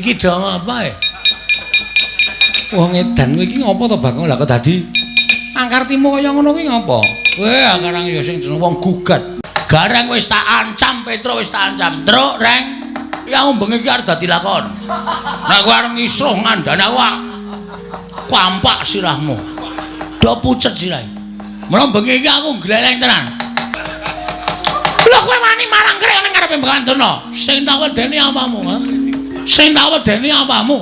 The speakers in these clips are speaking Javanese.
Iki do apa ya? Wong edan kowe iki ngopo to Bagong? Lah kok dadi angkartimu kaya ngono kuwi ngopo? Kowe karang ya sing jeneng wong gugat. Gareng wis tak ancam, Petro wis tak ancam. Truk, Reng. Ya bengi iki arep dadi lakon. Nek kowe arep ngisruh ngandani aku kampak sirahmu. Do pucet sirahe. Mula bengi iki aku gleleng tenan. Lho kowe wani marang krek ning ngarepe Begawan Durna. Sing tak wedeni apamu, ha? Sing tak wedeni apamu?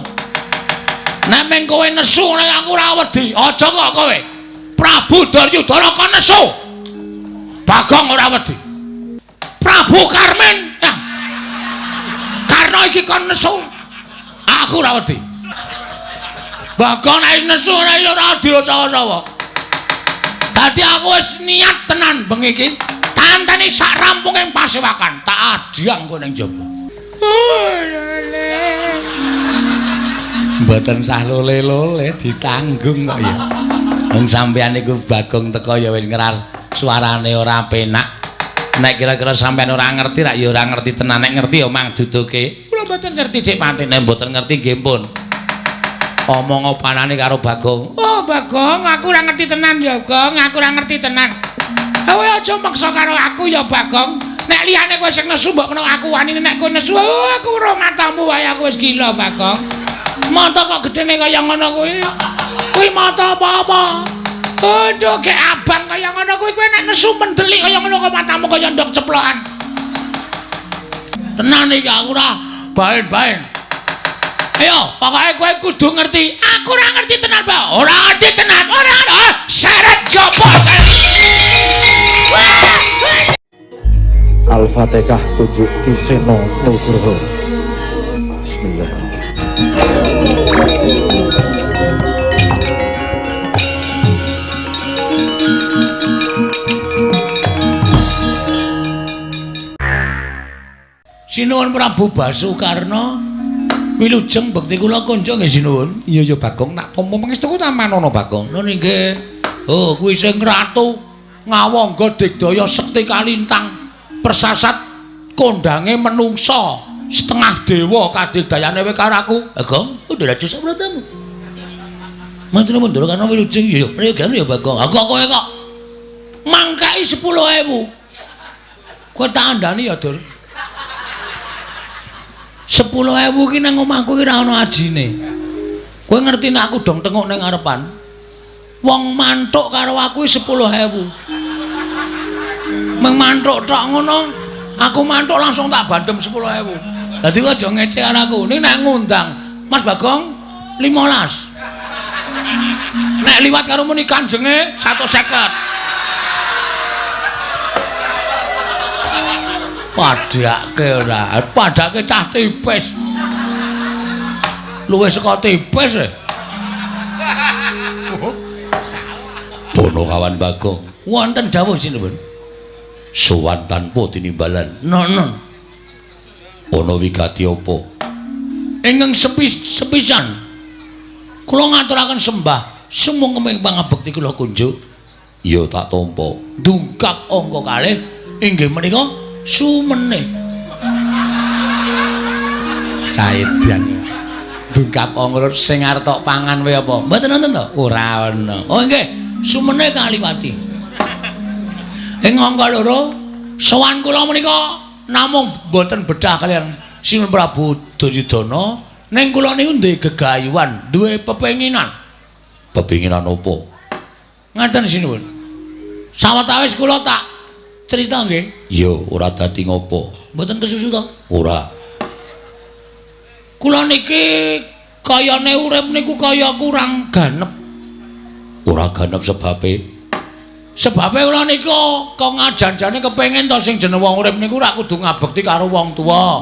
Nek meng kowe nesu nek aku ora wedi. Aja kok kowe. Prabu Duryudana kon nesu. Bagong ora wedi. Prabu Karmin. Ya. Karena iki kon nesu. Aku ora wedi. Bagong nek nesu nek ora adil sawa-sawa. Dadi aku wis niat tenan bengi iki. Tanteni sak rampunge pasewakan, tak adhyang kowe ning jaba. Mboten sah lole-lole ditanggung kok ya. Wong sampeyan niku Bagong teko ya wis ngeras suarane ora penak. Nek kira-kira sampeyan ora ngerti rak ya ora ngerti tenan, nek ngerti ya mang duduke. Kula mboten ngerti Dik Patine, mboten ngerti nggih pun. Omong opanane karo Bagong. Oh Bagong, aku ora ngerti tenan ya, Gong, aku ora ngerti tenan. Kowe aja maksa karo aku ya Bagong. Nek liyane kowe sing nesu mbok menawa aku wani, nek kowe nesu oh, aku ora matamu wae aku wis gila Bagong. Mata kok gedene kaya ngono kuwi. Kuwi mata apa-apa? Aduh, gek abang kaya ngono kuwi kowe nek nesu mendelik kaya ngono kok matamu kaya ndok ceplokan. Tenan iki aku ora baen-baen. Ayo, pokoke kowe kudu ngerti. Aku ora ngerti tenan, Pak. Ora ngerti tenan. Ora ora. Seret jopo. Al-Fatihah Kujuk Kiseno Nugroho. Bismillah. Sinuwun Prabu Basukarna, wilujeng bekti kula konco nggih sinuwun. Iya ya Bagong, tak tampa pangestuku tamanono Bagong. Nun inggih. Oh, kuwi sing ratu ngawangga digdaya sekti kalintang persasat kondange menungsa setengah dewa kadigdayane kowe karo aku. Bagong, udah raja sabratamu. Mantune mundur karena wilujeng ya priyogane ya Bagong. Aku kowe kok mangkai 10.000. Kowe tak andani ya, Dur. 10.000 ki nang omahku ki ora ana ajine. Kowe ngerti nek aku dong tenguk ning ngarepan. Wong mantuk karo aku 10.000. Meng mantuk tok ngono, aku mantuk langsung tak bandem 10.000. Dadi kowe aja ngece karo aku. Ning nek ngundang Mas Bagong 15. Nek liwat karo muni kanjenge 150. Padhake ora, padhake cah tipis. Luwih saka tipis e. Ponokawan Bagong, wonten dawuh sinuwun. Sowan tanpa tinimbalan. Nonon. Ana wigati apa? Ingkang sepisan kula ngaturaken sembah sumungkeming pangabekti kula kunjuk. Ya tak tampa. Dungkap angka kalih inggih menika sumene. Caedan. Dungkap angka sing arep tok pangan wae apa? Mboten wonten to? Ora ana. Oh nggih, sumene kaliwati. Ing angka loro, sowan kula menika namung mboten bedah kaliyan Sinuwun Prabu Duryudana, ning kula niku duwe gegayuhan, duwe pepenginan. Pepenginan apa? Ngaten sinuwun. Sawetawis kula tak cerita nggih. Iya, ora dadi ngopo. Mboten kesusu to? Ora. Kula niki kayane urip niku kaya kurang ganep. Ora ganep sebabe? Sebabe kula niku kok ngajanjane kepengin to sing jeneng wong urip niku ora kudu ngabekti karo wong tuwa.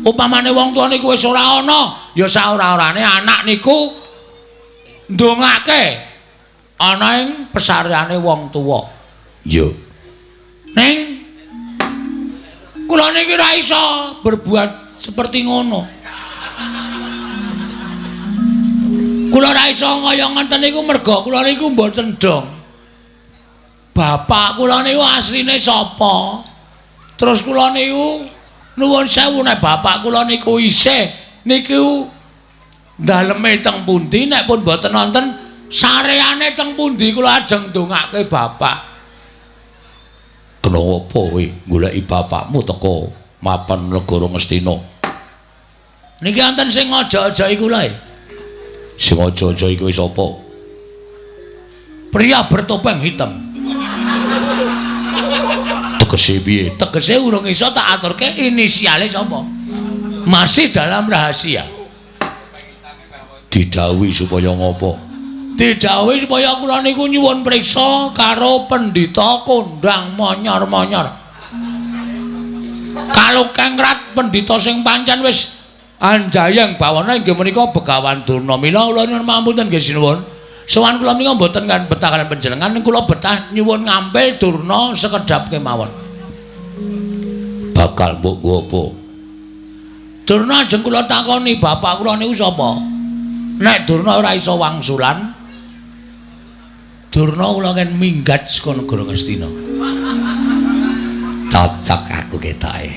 Upamane wong tuwa niku wis ora ana, ya saora-orane anak niku ndongake ana ing pesareane wong tuwa. Iya. Ning kula niki ora iso berbuat seperti ngono. Kula ora iso kaya ngoten niku merga kula niku mboten dong. Bapak kula niku asline sapa? Terus kula niku nuwun sewu nek bapak kula niku isih niku Daleme teng pundi nek pun mboten wonten sareane teng pundi kula ajeng ndongake bapak. Kena apa kowe goleki bapakmu teko mapan negara Ngastina? Niki wonten sing aja-aja iku lho. Sing aja-aja iku sapa? Pria bertopeng hitam. Tegese piye? Tegese urung iso tak aturke inisiale sapa. Masih dalam rahasia. Didhawuhi supaya ngopo? Didhawuhi supaya kula niku nyuwun priksa karo pendhita kondang monyor-monyor. Kalukengrat pendhita sing pancen wis anjayeng bawana inggih menika Begawan Durna. Mila kula nyuwun pamunten nggih sinuwun. Sowan kula menika mboten kan betah kaliyan panjenengan, kula betah nyuwun ngampil Durna sekedhap kemawon. Bakal mbok nggo apa? Durna ajeng kula takoni bapak kula niku sapa? Nek Durna ora iso wangsulan, Durna kula ken minggat saka negara Ngastina. Cocok aku ketoke.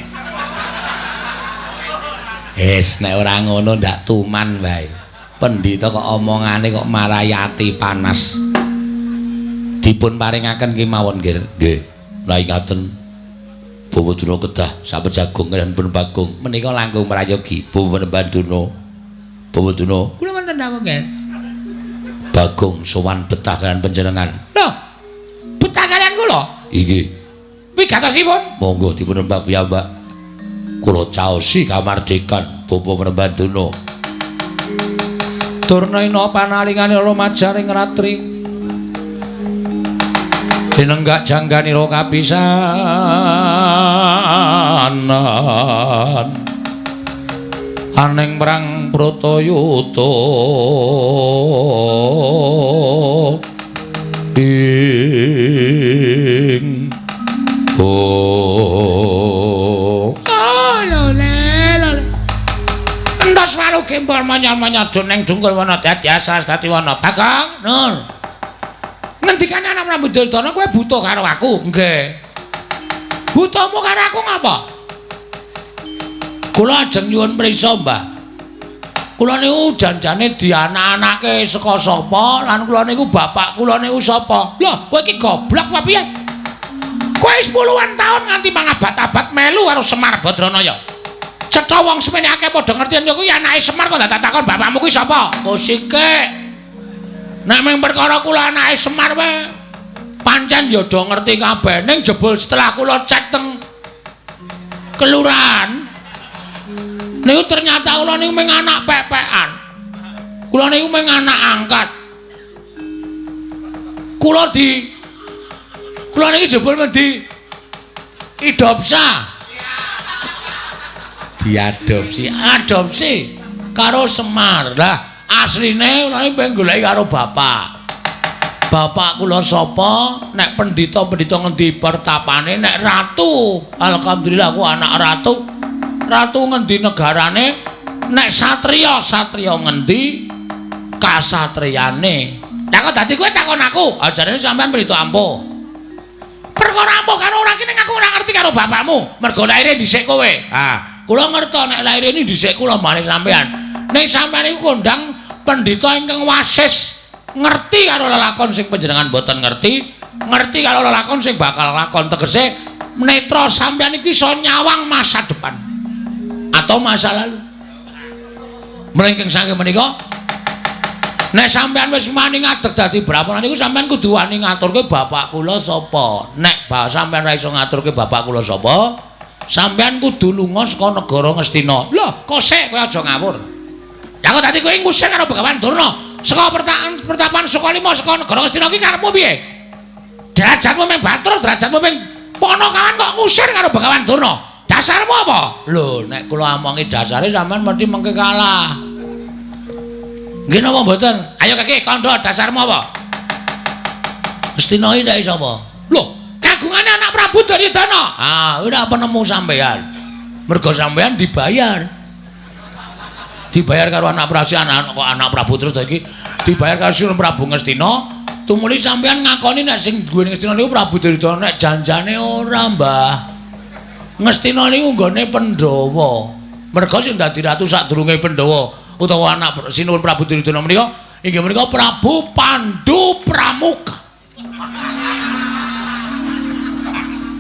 Wis nek ora ngono ndak tuman wae. Pendhita kok omongane kok marai ati panas. Dipun paringaken kemawon nggih. Nggih. Lah ingaten Bawa Durna kedah sapejagung kaliyan pun Bagong menika langkung prayogi Bawa Durna. Bawa Durna kula wonten dawuh nggih. Bagong sowan betah kaliyan panjenengan. Lho, betah kaliyan kula? Inggih. Wigatosipun? Monggo dipun rembag piyambak. Kula caosi kamardikan Bapak Prembanduna. Durna ina panalingane lumajaring ratri. Tinenggak jangganira kapisanan. Aning perang Bratayuda ing oh lho lho entos walu gembol manyar-manyar duneng dungkul wana dadi asas dadi wana Bagong Nur ngendikane anak Prabu Duryudana kowe butuh karo aku nggih butuhmu karo aku ngapa? Kula ajeng nyuwun prisa Mbah. Kula niku janjane dianak-anake saka sapa lan kula niku bapak kula niku sapa? Lho, kowe iki goblok apa piye? Kowe wis puluhan taun nganti mangabad-abad melu karo Semar Badranaya. Cetha wong semene akeh padha ngerti yen kuwi anake Semar kok ndak takon bapakmu kuwi sapa? Kosike. Nek mung perkara kula anake Semar wae pancen ya do ngerti kabeh ning jebul setelah kula cek teng kelurahan niku ternyata kula niku mung anak pepekan. Kula niku mung anak angkat. Kula niki jebul mendhi idopsa. Diadopsi, adopsi karo Semar. Lah asline kula niku pengen goleki karo bapak. Bapak kula sapa? Nek pendhita-pendhita ngendi pertapane, nek ratu, alhamdulillah aku anak ratu. Ratu ngendi negarane, nek satriya satriya ngendi kasatriyane. Lah kok dadi kowe takon aku, ajarane sampean pendhita ampuh. Perkara ampuh karo ora kene aku ora ngerti karo bapakmu, mergo laire dhisik kowe. Ah, kula ngerto nek laire ini dhisik kula mane sampean. Ning sampean iku kondang pendhita ingkang wasis, ngerti karo lelakon sing panjenengan mboten ngerti, ngerti karo lelakon sing bakal lakon, tegese netra sampean iki iso nyawang masa depan atau masa lalu. Mlengking saking menika nek sampean wis wani ngadeg dadi brahmana niku sampean kudu wani ngaturke bapak kula sapa. Nek sampean ora iso ngaturke bapak kula sapa, sampean kudu lunga saka negara Ngastina. Lho, kok sik kowe aja ngawur. Lah kok dadi kowe ngusir karo Begawan Durna saka pertapan Sukalima saka negara Ngastina iki karepmu piye? Derajatmu mung Batur, derajatmu mung Ponokawan kok ngusir karo Begawan Durna. Dasarmu apa? Lho, nek kula omongi dasare sampean mesti mengke kalah. Nggih napa mboten? Ayo kaki kandha dasarmu apa? Ngastina iki nek sapa? Lho, kagungane anak Prabu Duryudana. Ah, ora penemu sampean. Mergo sampean dibayar. Dibayar karo anak Prabu, anak kok anak Prabu terus to iki dibayar karo Sri Prabu Ngastina. Tumuli sampean ngakoni nek sing duwe Ngastina niku Prabu Duryudana, nek janjane ora, Mbah. Ngastina niku nggone Pandhawa. Mergo sing dadi ratu sadurunge Pandhawa utawa anak Sinuwun Prabu Duryudana menika inggih menika Prabu Pandu Pramuka.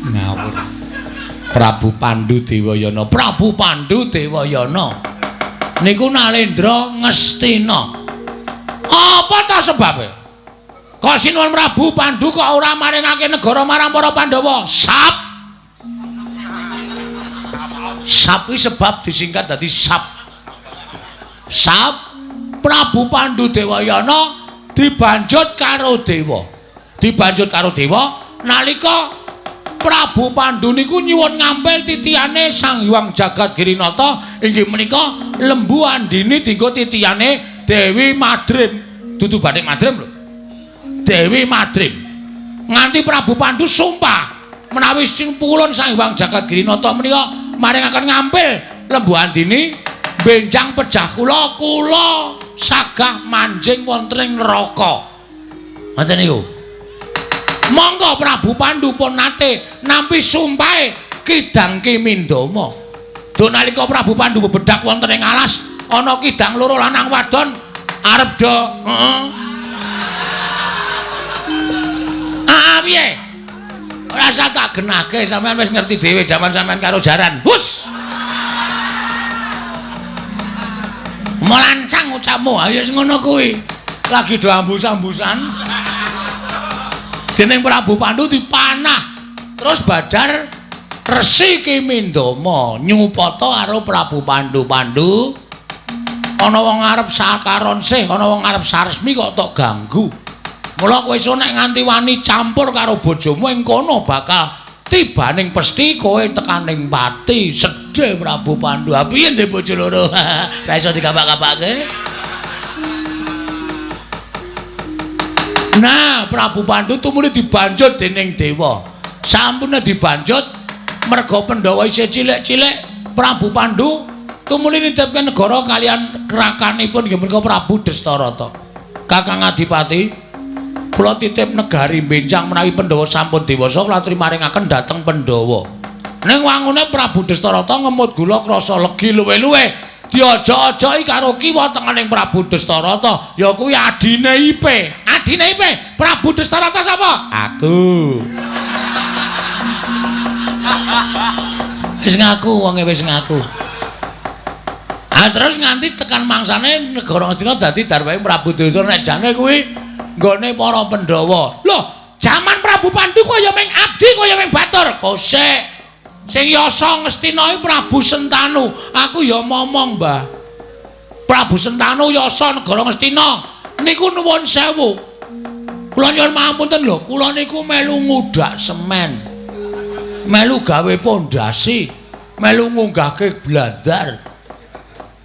Ngawur. Prabu Pandu Dewayana, Prabu Pandu Dewayana niku Nalendra Ngastina. Apa ta sebabe? Kok Sinuwun Prabu Pandu kok ora maringake negara marang para Pandhawa? Sap. Sap kuwi sebab disingkat dadi sap. Sap Prabu Pandu Dewayana dibanjut karo dewa. Dibanjut karo dewa nalika Prabu Pandu niku nyuwun ngampil titihane Sang Hyang Jagat Girinata inggih menika Lembu Andini dienggo titihane Dewi Madrim. Dudu bathik Madrim lho. Dewi Madrim. Nganti Prabu Pandu sumpah menawi sing pulun Sang Hyang Jagat Girinata menika maringaken ngampil Lembu Andini benjang pejah kula, kula sagah manjing wonten ing neraka. Ngoten niku. Monggo Prabu Pandu pun nate nampi sumpahe Kidang Ki Mindama. Duh nalika Prabu Pandu bebedak wonten ing alas ana kidang loro lanang wadon arep do heeh. Ah piye? Ora usah tak genahke, sampean wis ngerti dhewe jaman sampean karo jaran. Hus. Melancang ucapmu, ayo wis ngono kuwi. Lagi do ambus-ambusan. Dening Prabu Pandu dipanah. Terus badar Resi Ki Mindama nyupata karo Prabu Pandu. Pandu, ana wong arep sakaron sih, ana wong arep saresmi kok tok ganggu. Mula kowe iso nek nganti wani campur karo bojomu ing kono bakal tibaning pesti kowe tekaning pati. Sedhe Prabu Pandu. Ha piye ndek bojo loro? Ora iso dikapak-kapake. Nah, Prabu Pandu tumuli dibanjut dening dewa. Sampune dibanjut merga Pandhawa isih cilik-cilik, Prabu Pandu tumuli nitipke negara kalian rakanipun inggih menika Prabu Destarata. Kakang Adipati, kula titip negari benjang menawi Pandhawa sampun dewasa kula aturi maringaken dhateng Pandhawa. Ning wangune Prabu Destarata ngemut gula krasa legi luwe-luwe. Diajak-ajaki karo kiwa tengening Prabu Destarata, ya kuwi adine Ipe. Adine Ipe, Prabu Destarata sapa? Aku. Wis ngaku wonge wis ngaku. Ah terus nganti tekan mangsane negara Ngastina dadi darwahe Prabu Duryudana nek jane kuwi nggone para Pandhawa. Loh, jaman Prabu Pandu kaya ming abdi kaya ming batur. Kosek. Sing yasa Ngastina iki Prabu Sentanu. Aku ya momong, Mbah. Prabu Sentanu yasa negara Ngastina niku nuwun sewu. Kula nyuwun pangapunten lho, kula niku melu ngudak semen. Melu gawe pondasi, melu ngunggahke blandar.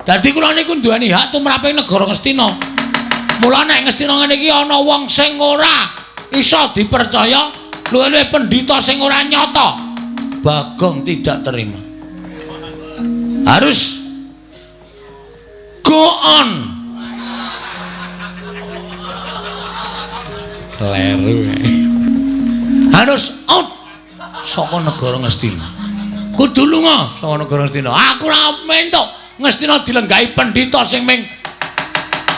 Dadi kula niku duweni hak tumraping negara Ngastina. Mula nek Ngastina ngene iki ana wong sing ora iso dipercaya, luwih-luwih pendhita sing ora nyata. Bagong tidak terima. Harus go on. Kleru. Harus out saka negara Ngastina. Kudu lunga saka negara Ngastina. Aku ora mentuk Ngastina dilenggahi pendhita sing ming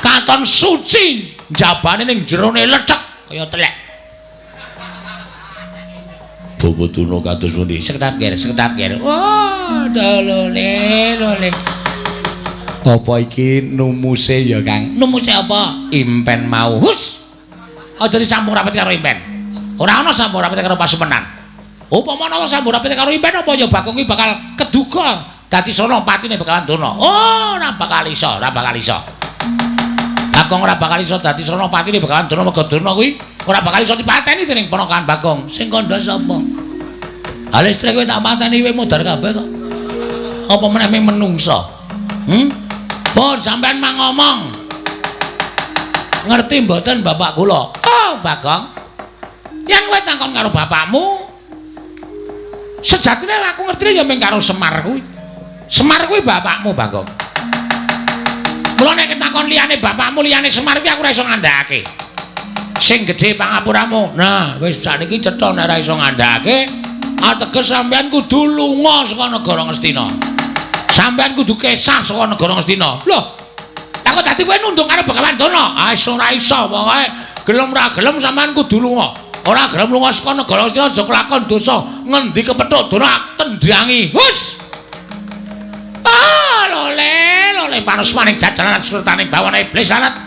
katon suci njabane ning jerone lethek kaya telek. Bobo tuna kados pundi? Sekedap ger, sekedap ger. Wah, dolole, lole. Apa iki numuse ya, Kang? Numuse apa? Impen mau. Hus. Aja disambung rapet karo impen. Ora ana sambung rapet karo pasumenan. Upama ana sambung rapet karo impen apa ya Bagong iki bakal keduga dadi sono patine bakalan dono. Oh, ora bakal iso, ora bakal iso. Bagong ora bakal iso dadi sono patine bakalan dono mergo dono kuwi ora bakal iso dipateni dening ponakan Bagong. Sing kandha sapa? Ha listrik kowe tak pateni kowe modar kabeh kok. Apa meneh ming menungsa? Pun sampean mang ngomong. Ngerti mboten bapak kula? Oh, Bagong. Yen kowe takon karo bapakmu, sejatine aku ngertine ya ming karo Semar kuwi. Semar kuwi bapakmu, Bagong. Mula nek takon liyane bapakmu, liyane Semar kuwi aku ora iso ngandhakake. Sing gedhe pangapuramu. Nah, wis sakniki cetha nek ora iso ngandhakake, ateges sampean kudu lunga saka negara Ngastina. Sampean kudu kesah saka negara Ngastina. Loh, dadi kowe nunduk karo Begawan Durna? Ah ora iso pokoke gelem ora gelem sampean kudu lunga. Ora gelem lunga saka negara Astina aja kelakon dosa. Ngendi kepethuk Durna tendangi. Hus. Ah lole lole panusmaning jajaran surtaning bawana iblis lanat.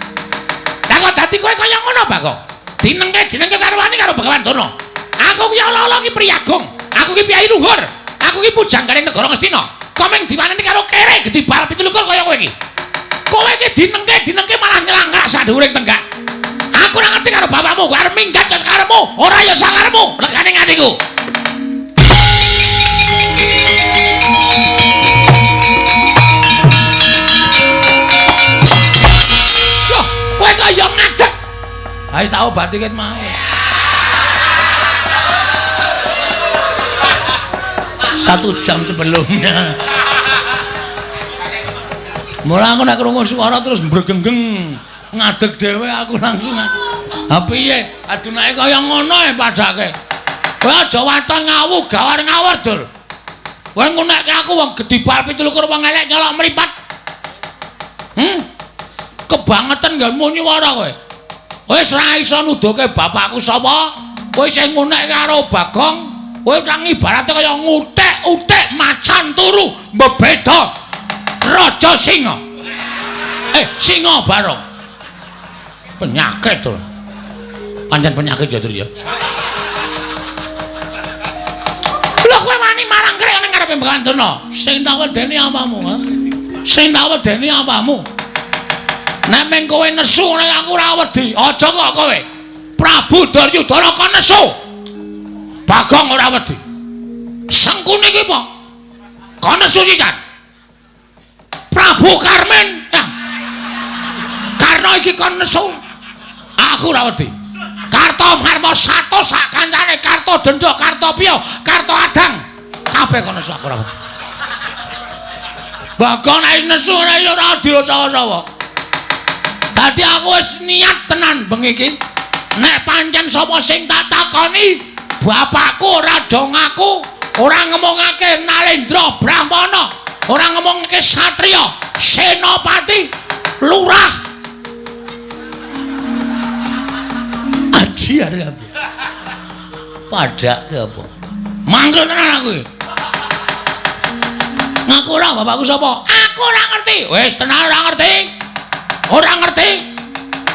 Lah kok dadi kowe kaya ngono, Bagong? Dinengke karo wani karo Begawan Durna. Aku ki ala-ala ki priyagung. Aku ki piyai luhur. Aku ki pujanggane negara Ngastina. Komeng diwaneni karo kere gedhi bal 27 kaya kowe iki. Kowe iki dinengke malah nyelangkak sadhuwuring tenggak. Aku ora ngerti karo bapakmu, kowe arep minggat ya sakarepmu, ora ya sakarepmu, regane atiku. Loh, kowe kok ya ngadeg. Ha wis tak obati ket mau. 1 jam sebelumnya. Mula aku nek krungu suara terus mbregenggeng ngadeg dhewe aku langsung. Ha piye? Adunake kaya ngono e padake. Kowe aja waton ngawu gawar ngawur, Dur. Kowe ngunekke aku wong gedhi bal 27 wong elek nyolok mripat. Kebangetan nggonmu nyuwara kowe. Wis ora iso nuduhke bapakku sapa. Kowe sing ngunekke karo Bagong. Kowe nang ibarate kaya ngutik-utik macan turu mbebeda raja singa. Singa barong. Penyakit to. Pancen penyakit ya, Dur ya. Lho kowe wani marang krek ning ngarepe Begawan Durna. Sing tak wedeni apamu, ha? Sing tak wedeni apamu? Nek meng kowe nesu nek aku ora wedi. Aja kok kowe. Prabu Duryudana kon nesu. Bagong ora wedi. Sengkuni iki apa? Kon nesu sisan. Prabu Karmin. Ya. Karna iki kon nesu. Aku ora wedi. Karto Marmo sato sak kancane, Karto Denda, Karto Piyo, Karto Adang. Kabeh kon nesu aku ora wedi. Bagong nek nesu ora ora dirasawa-sawa. Dadi aku wis niat tenan bengi iki. Nek pancen sapa sing tak takoni, bapakku ora do ngaku, ora ngomongake Nalendra Brahmana, ora ngomongake satriya, senopati, lurah. Aji arep. Padake apa? Mangkel tenan aku iki. Ngaku ora bapakku sapa? Aku ora ngerti. Wis tenan ora ngerti. Ora ngerti.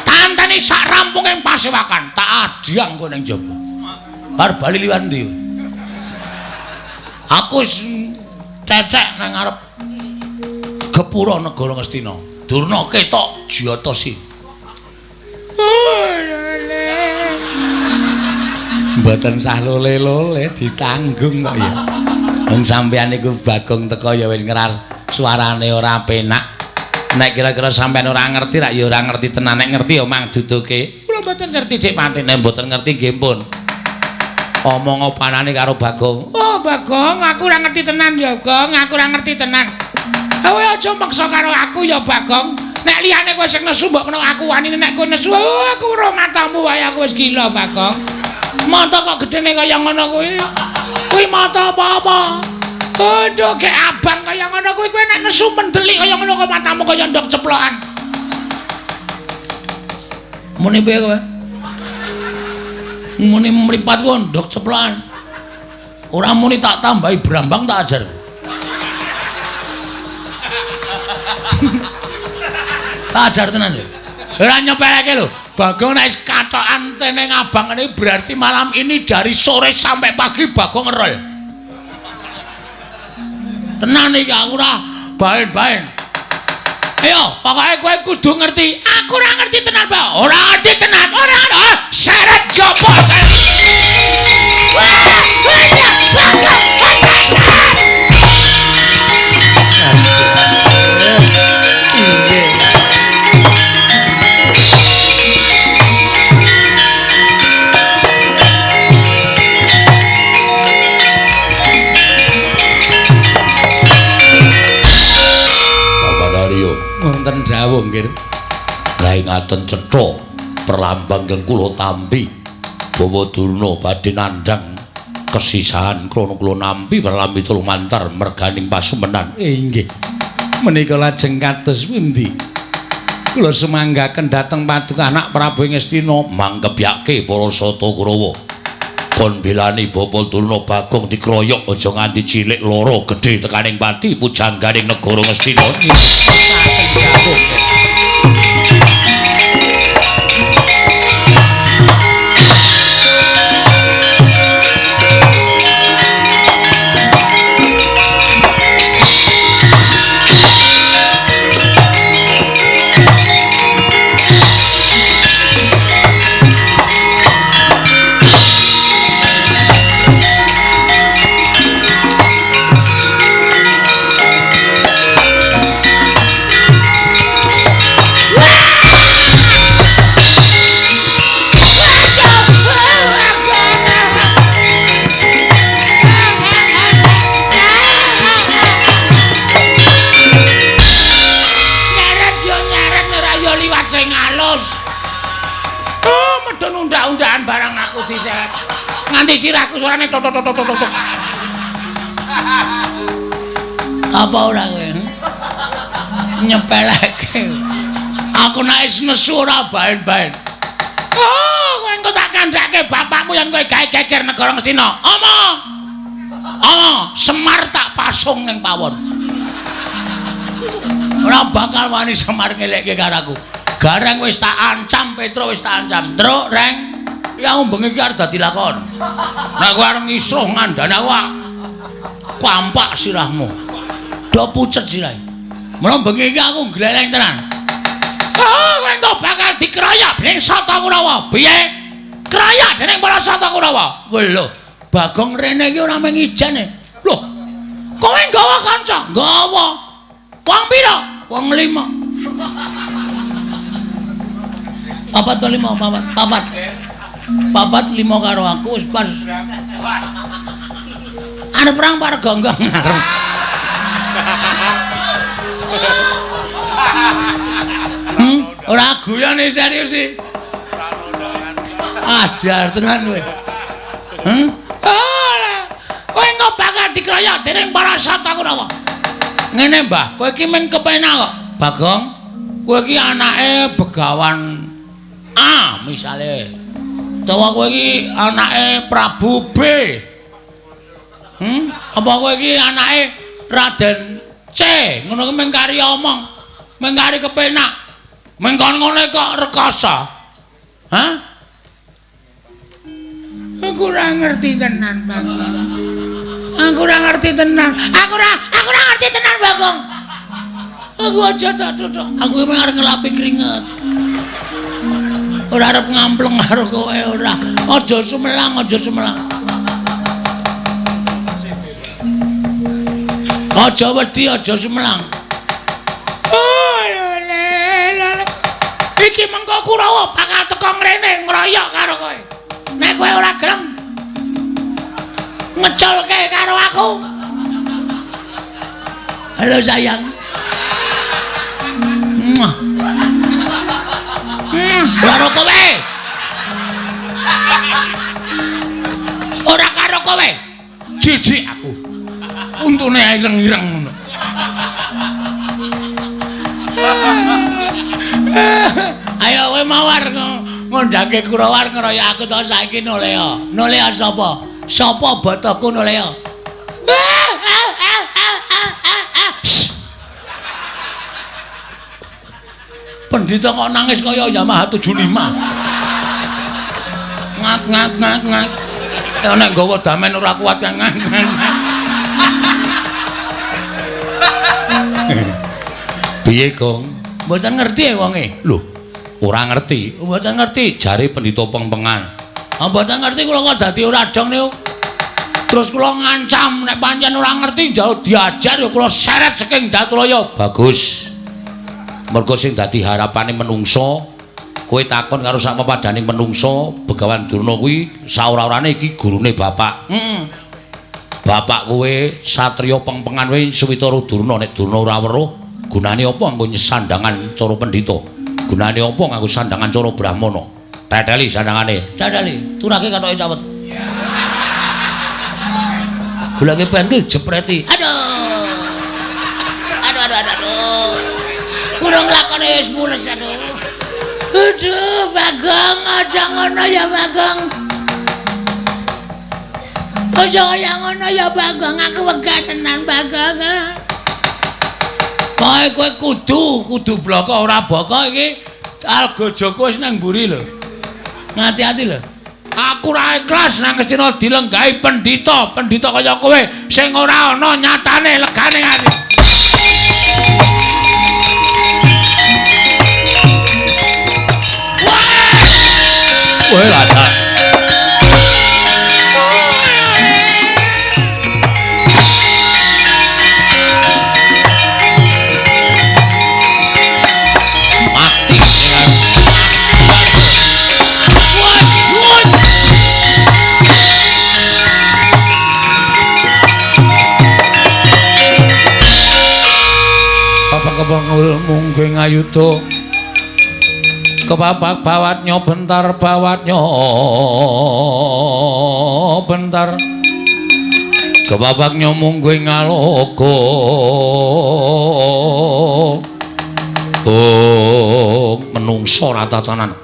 Tanteni sak rampunge pasewakan, tak adhyang kowe ning jaba. Bar bali liwat ndi? Aku wis cecek nang ngarep gepura negara Ngastina. Durna ketok jiyatasi. Mboten sah lole-lole ditanggung kok ya. Wong sampeyan niku Bagong teko ya wis ngeras suarane ora penak. Nek kira-kira sampeyan ora ngerti rak ya ora ngerti tenan, nek ngerti ya mang duduke. Kula mboten ngerti Dik Patine, mboten ngerti nggih pun. Omong opanane karo Bagong. Oh Bagong, aku ora ngerti tenan ya, Gong, aku ora ngerti tenan. Kowe aja maksa karo aku ya, Bagong. Nek liyane kowe sing nesu mbok menawa aku wani, nek kowe nesu, oh, aku ora matamu wae aku wis gila, Bagong. Mata kok gedene kaya ngono kuwi. Kuwi mata apa-apa? Aduh, gek abang kaya ngono kuwi, kowe nek nesu mendelik kaya ngono kok matamu kaya ndok ceplokan. Muni piye kowe? Muni mripat ku ndok ceplokan. Ora muni tak tambahi brambang tak ajar. Tak ajar tenan ya. Ora nyepeleke lho. Bagong nek wis katokan tene ngabang ngene berarti malam ini dari sore sampai pagi Bagong ngerol. Tenan iki aku ora baen-baen. Ayo, pokoke kowe kudu ngerti. Aku ora ngerti tenan, Pak. Ora ngerti tenan. Ora ora. Seret jopo. Wah, iya, Bagong. Wonten dawuh nggih. Lah ngaten cetha perlambang ingkang kula tampi Bawa Durna badhe nandhang kesisahan krana kula nampi pralambita lumantar merganing pasumenan. Inggih. Menika lajeng kados pundi? Kula sumanggaken dhateng Paduka Anak Prabu Ngastina mangkebyake para Sata Kurawa. Kon belani Bapa Durna Bagong dikroyok aja nganti cilik lara gedhe tekaning pati pujangganing negara Ngastina. Nganti sirahku suarane tok tok tok tok tok. Apa ora kowe? Nyepeleke. Aku nek wis nesu ora baen-baen. Oh, kowe engko tak kandhake bapakmu yen kowe gawe geger negara Ngastina. Ama. Ama, Semar tak pasung ning pawon. Ora bakal wani Semar ngelekke karo aku. Gareng wis tak ancam, Petro wis tak ancam. Truk, Reng. Ya bengi iki arep dadi lakon. Nek kowe arep ngisuh ngandani aku kampak sirahmu. Do pucet sirahe. Mula bengi iki aku gleleng tenan. Oh, kowe engko bakal dikeroyok dening Sata Kurawa. Piye? Keroyok dening para Sata Kurawa. Lho, Bagong rene iki ora mung ijane. Lho. Kowe nggawa kanca? Nggawa. Wong pira? Wong 5. Papat to 5, papat. Papat. Papat 5 karo aku wis pas. Arep perang par gonggong arep. Ora guyone serius iki. Ajar tenan kowe. Ora. Kowe engko bakal dikroyok dening para Sata Kurawa. Ngene, Mbah, kowe iki men kepenak kok. Bagong, kowe iki anake Begawan A misale. Utawa kowe iki anake Prabu B. Apa kowe iki anake Raden C? Ngono kuwi mung kari omong, mung kari kepenak. Mung kon ngene kok rekoso. Hah? Aku ora ngerti tenan, Bagong. Aku ora ngerti tenan. Aku ora ngerti tenan, Bagong. Aku aja tak tutuk. Aku iki arep ngelapi keringet. Ora arep ngampleng karo kowe ora. Aja sumelang, aja sumelang. Aja wedi, aja sumelang. Oh, lele, lele. Iki mengko Kurawa bakal teko ngrene ngroyok karo kowe. Nek kowe ora gelem ngeculke karo aku. Halo sayang. Muah. Karo kowe. Ora karo kowe. Jijik aku. Untune ireng-ireng ngono. Ayo kowe mawar ngondhake Kurawa ngeroyok aku to saiki nolea. Nolea sapa? Sapa botoku nolea? Pendhita kok nangis kaya Yamaha 75. Ngak ngak ngak ngak. Ya nek nggawa damen ora kuat ngak ngak. Piye, Gong? Mboten ngerti ya wonge. Lho, ora ngerti. Mboten ngerti jare pendhita pengpengan. Ah mboten ngerti kula kok dadi ora dong niku. Terus kula ngancam nek pancen ora ngerti jauh diajar ya kula seret saking Datulaya. Bagus. Mergo sing dadi harapane menungso, kowe takon karo sak pepadaning menungso, Begawan Durna kuwi saora-orane iki gurune bapak. Heeh. Bapak kowe satriya pengpengan kowe Suwitara Durna, nek Durna ora weruh, gunane apa nganggo sandangan cara pendhita? Gunane apa nganggo sandangan cara brahmana? Teteli sandangane. Teteli, turake katoke cawet. Goleke pentil jepreti. Aduh. Aduh aduh aduh. Urung lakone wis mules aduh. Aduh, Bagong, aja ngono ya Bagong. Aja kaya ngono ya Bagong, aku wegah tenan Bagong. Kowe kowe kudu bloko ora boko iki Algojoku wis nang mburi lho. Ngati-ati lho. Aku ora ikhlas nang Ngastina dilenggahi pendhita, pendhita kaya kowe sing ora ana nyatane legane ati. Wah, lada. Mati dengan. Wah, Bapak kepengul mungguh ngayuda. Kepapak bawatnya bentar bawatnya bentar. Kepapaknya mungguh ngaloka. Oh, menungso ratatanan.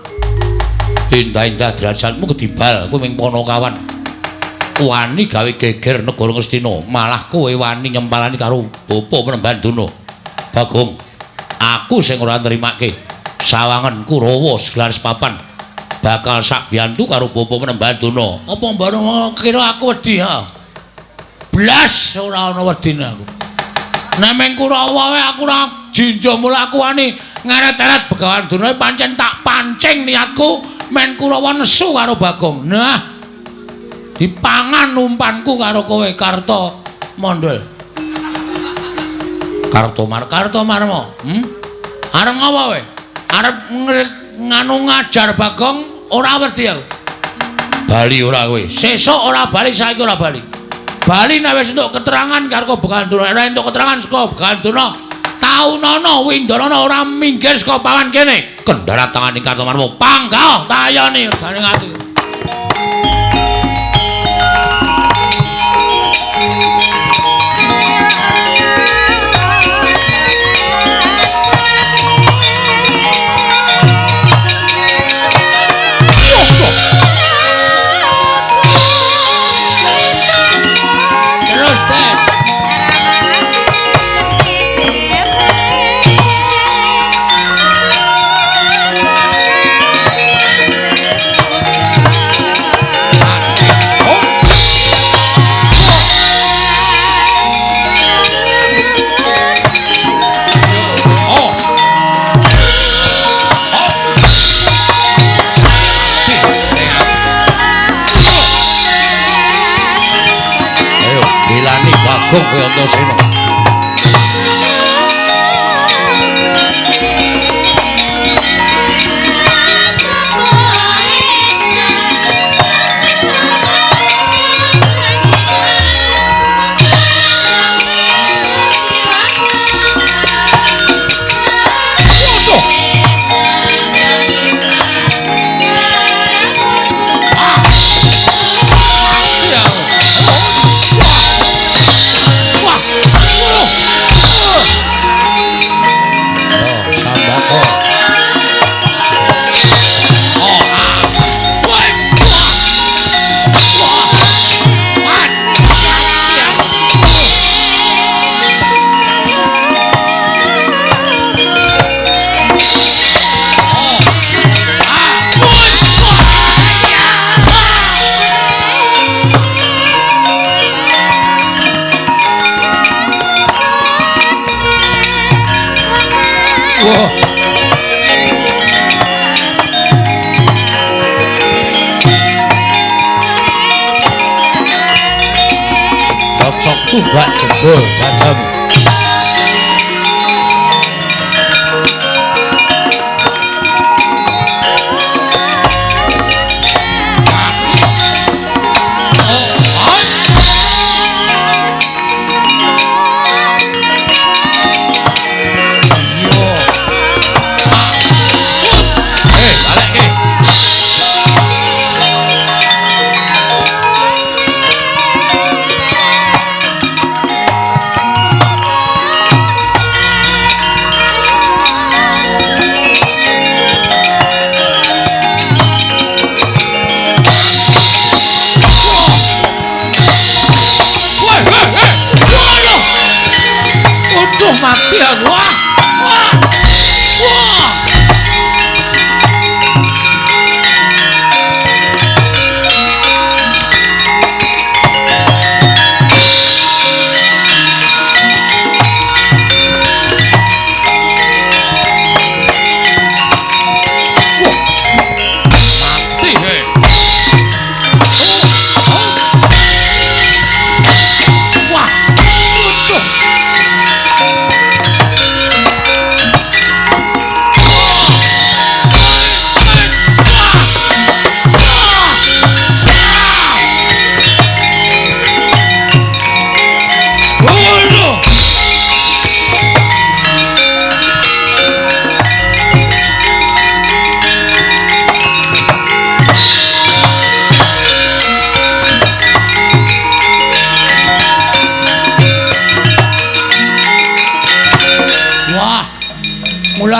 Indah-indah derajatmu kedibal kowe ming Panakawan. Wani gawe geger negara Ngastina, malah kowe wani nyempalani karo bapa Penemban Durna. Bagong, aku sing ora nrimake. Sawangan Kurawa segelar sepapan bakal sak biyantu karo bapa Penemban Durna. Apa mbareng kira aku wedi ha? Blas ora ana wedine aku. Nek ming Kurawa wae aku ora jinja mula aku wani ngeret-eret Begawan Durna pancen tak pancing niatku men Kurawa nesu karo Bagong. Nah, dipangan umpanku karo kowe Karta Mondol. Kartomar, Kartomarma. Arep ngapa kowe? Arep nganu ngajar Bagong ora wedi aku. Bali ora kowe. Sesuk ora bali, saiki ora bali. Bali nek wis entuk keterangan karo Begawan Durna, ora entuk keterangan saka Begawan Durna, taunana Windanana ora minggir saka pawan kene. Kendharat tanganing Kartomarma. Panggah tayone regane ati. Terus deh. Bagong kowe Antasena. Wah. Cocok tumbak jebol dadam.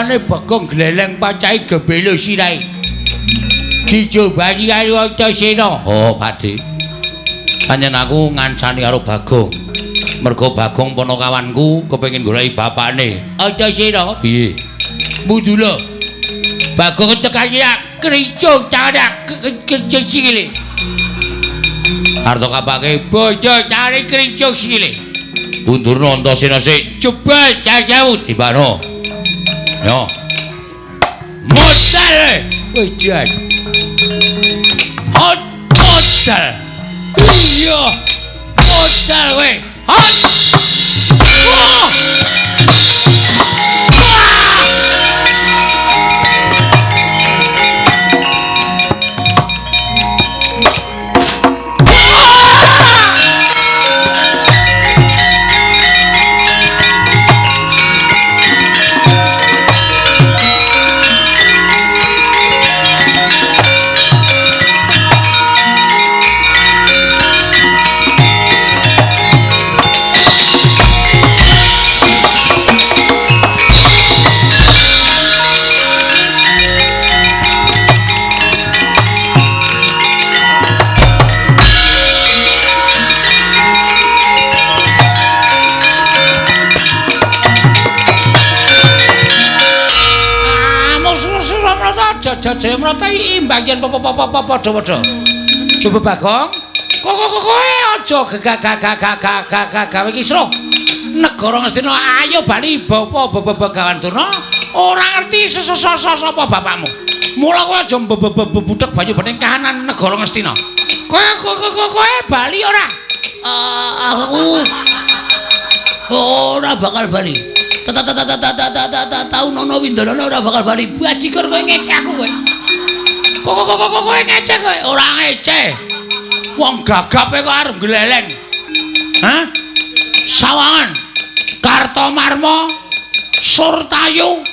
Tangane Bagong gleleng pacahe gebelo sirahe. Dicobani karo Antasena. Oh, Pakde. Pancen aku ngancani karo Bagong. Mergo Bagong ponokawanku kepengin goleki bapakne. Antasena, piye? Mudula. Bagong tekan ya kricung carak kricung sikile. Arta kapake bojo cari kricung sikile. Undurna Antasena sik jebal jajawu dibano. Yo. Modal wis jan. Hot modal. Iya. Modal kowe. Hot. Wah. Jaya Mrata imbang yen padha-padha. Coba Bagong, kok kowe aja gegagagagagagaga gawe kisruh. Negara Ngastina ayo bali bapa Begawan Durna ora ngerti sapa bapakmu. Mula kowe aja mbebudhek banyu bening kahanan negara Ngastina. Kowe bali ora? Aku ora bakal bali. Tau nono Windono ora bakal bali. Bajigur kowe ngecek aku kowe. Kok kowe ngecek kowe? Ora ngecek. Wong gagape kok arep gleleng. Hah? Sawangan, Kartomarma, Surtayu.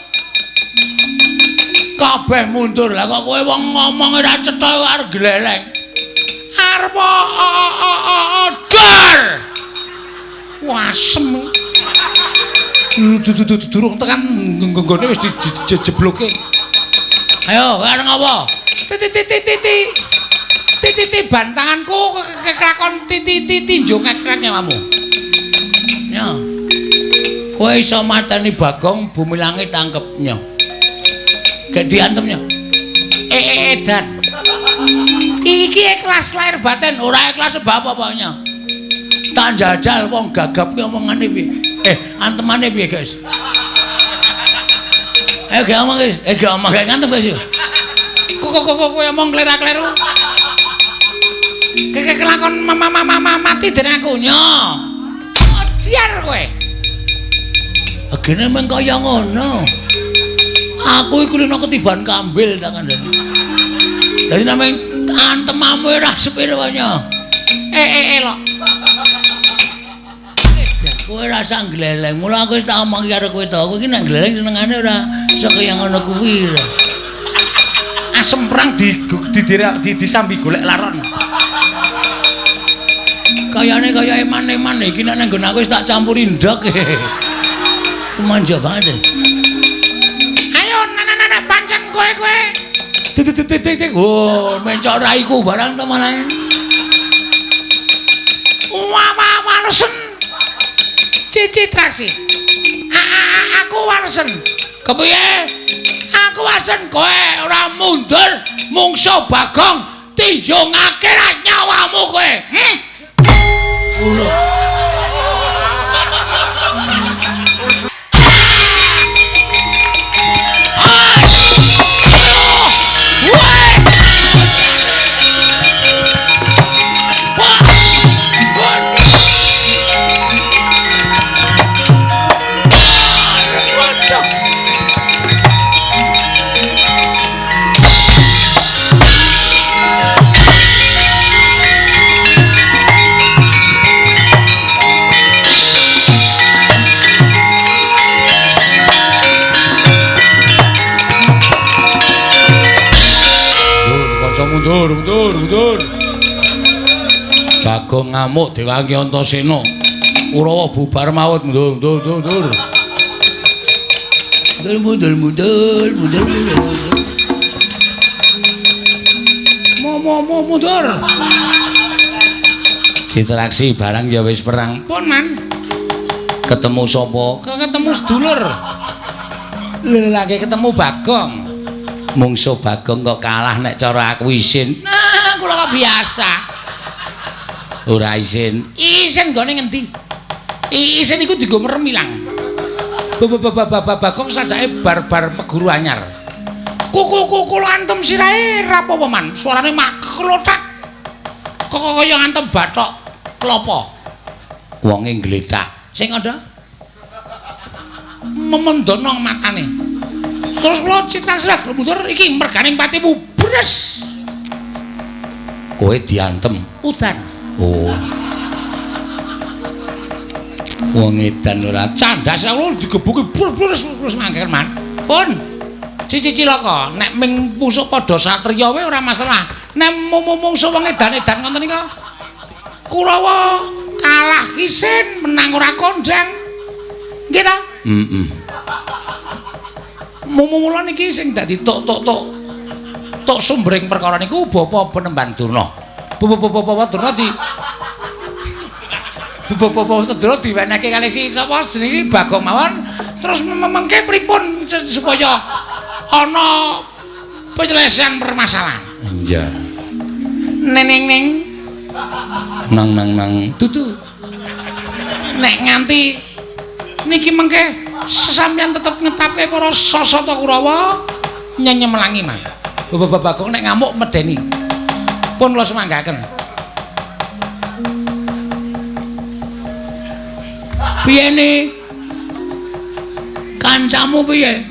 Kabeh mundur. Lah kok kowe wong ngomong ora cetha arep gleleng. Arep dar. Wasem. Durung tekan nggone wis dijebloke. Ayo, arep ngapa? Titi titi bantanganku kelakon titi tinjo kekrek nyawamu. Ya. Kowe iso mateni Bagong bumi langit tangkep nya. Gek diantem nya. Edan. Iki ikhlas lahir batin, ora ikhlas sebab apa nya. Tak jajal wong gagap ki omongane piye? Antemane piye, guys? Ayo gak omong, guys. Gak omong, gak ngantem, guys. Kok kowe omong klera-kleru. Keke kelakon mama mati dening aku nyo. Odiar kowe. Agene meng kaya ngono. Aku iku lino ketiban kambil tak kandhani. Dadi nameng antemamu ora sepiro nyo. Lok. Kowe rasa gleleng. Mula aku wis tak omong karo kowe to. Kowe iki nek gleleng senengane ora kaya ngono kuwi. Asem perang di disambi golek laron. Kayane kaya eman-eman iki nek nang nggon aku wis tak campuri ndok. Tumanja banget. Ayo nana pancen kowe kowe. Titik. Oh, mencok raiku barang to malah. Wah, walesen. Cici traksi. Aku walesen. Kepiye? Aku walesen kowe ora mundur mungsuh Bagong tinjungake nyawamu kowe. Mundur. Bagong ngamuk diwangi Antasena. Kurawa bubar mawut mundur. Mundur mundur mundur mundur mundur. Mo mo mo mundur. Citraksi barang ya wis perang. Pun man. Ketemu sapa? Ketemu sedulur. Lelaki ketemu Bagong. Mungsuh Bagong kok kalah nek cara aku isin. Nah, kula kok biasa. Ora isin. Isin nggone ngendi? Isin iku dienggo merem ilang. Bagong sajake bar-bar meguru anyar. Kuku-kuku antem sirahe ra apa-apa man. Suarane maklothak. Kok kaya ngantem bathok klopo. Wonge ngletak. Sing ada memendono matane. Terus kula citra sirah mundur iki mergane patimu bres. Kowe diantem udan. Oh. Wong edan ora candas kula digebuki brus brus mangken man. Pun cici cilaka nek ming pusuk padha satriya wae ora masalah. Nek mungsuh wong edan-edan ngoten nika Kurawa kalah isin menang ora kondang. Nggih ta? Heeh. Mula niki sing dadi tok-tok-tok tok sumbering perkara niku Bapak Penemban Durna. Bapak Durna di Bapak Durna diwenehke kalih si sapa jenenge Bagong mawon terus mengke pripun supaya ana penyelesaian permasalahan. Iya. Neneng neng nang nang nang dudu. Nek nganti niki mengke sesampeyan tetep ngetapke para sasata Kurawa nyenyemelangi mah. Bapak Bagong nek ngamuk medeni. Pun kula semanggaken. Piye ne? Kancamu piye?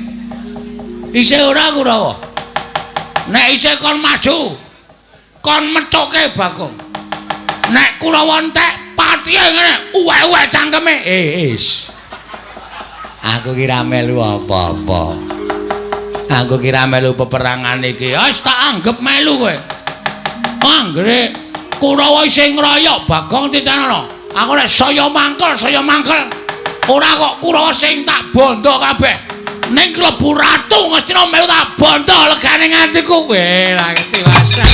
Isih ora Kurawa? Nek isih kon maju, kon methuke Bagong. Nek Kurawa entek patihe ngene, uwek-uwek cangkeme. Is. Aku kira melu apa-apa. Aku kira melu peperangan iki. Wis tak anggep melu kowe. Anggere Kurawa isih ngroyok Bagong titenono. Aku nek saya mangkel, saya mangkel. Ora kok Kurawa sing tak bondo kabeh. Ning klebu ratu Ngastina melu tak bondo legane atiku. Kowe lah ketiwasan.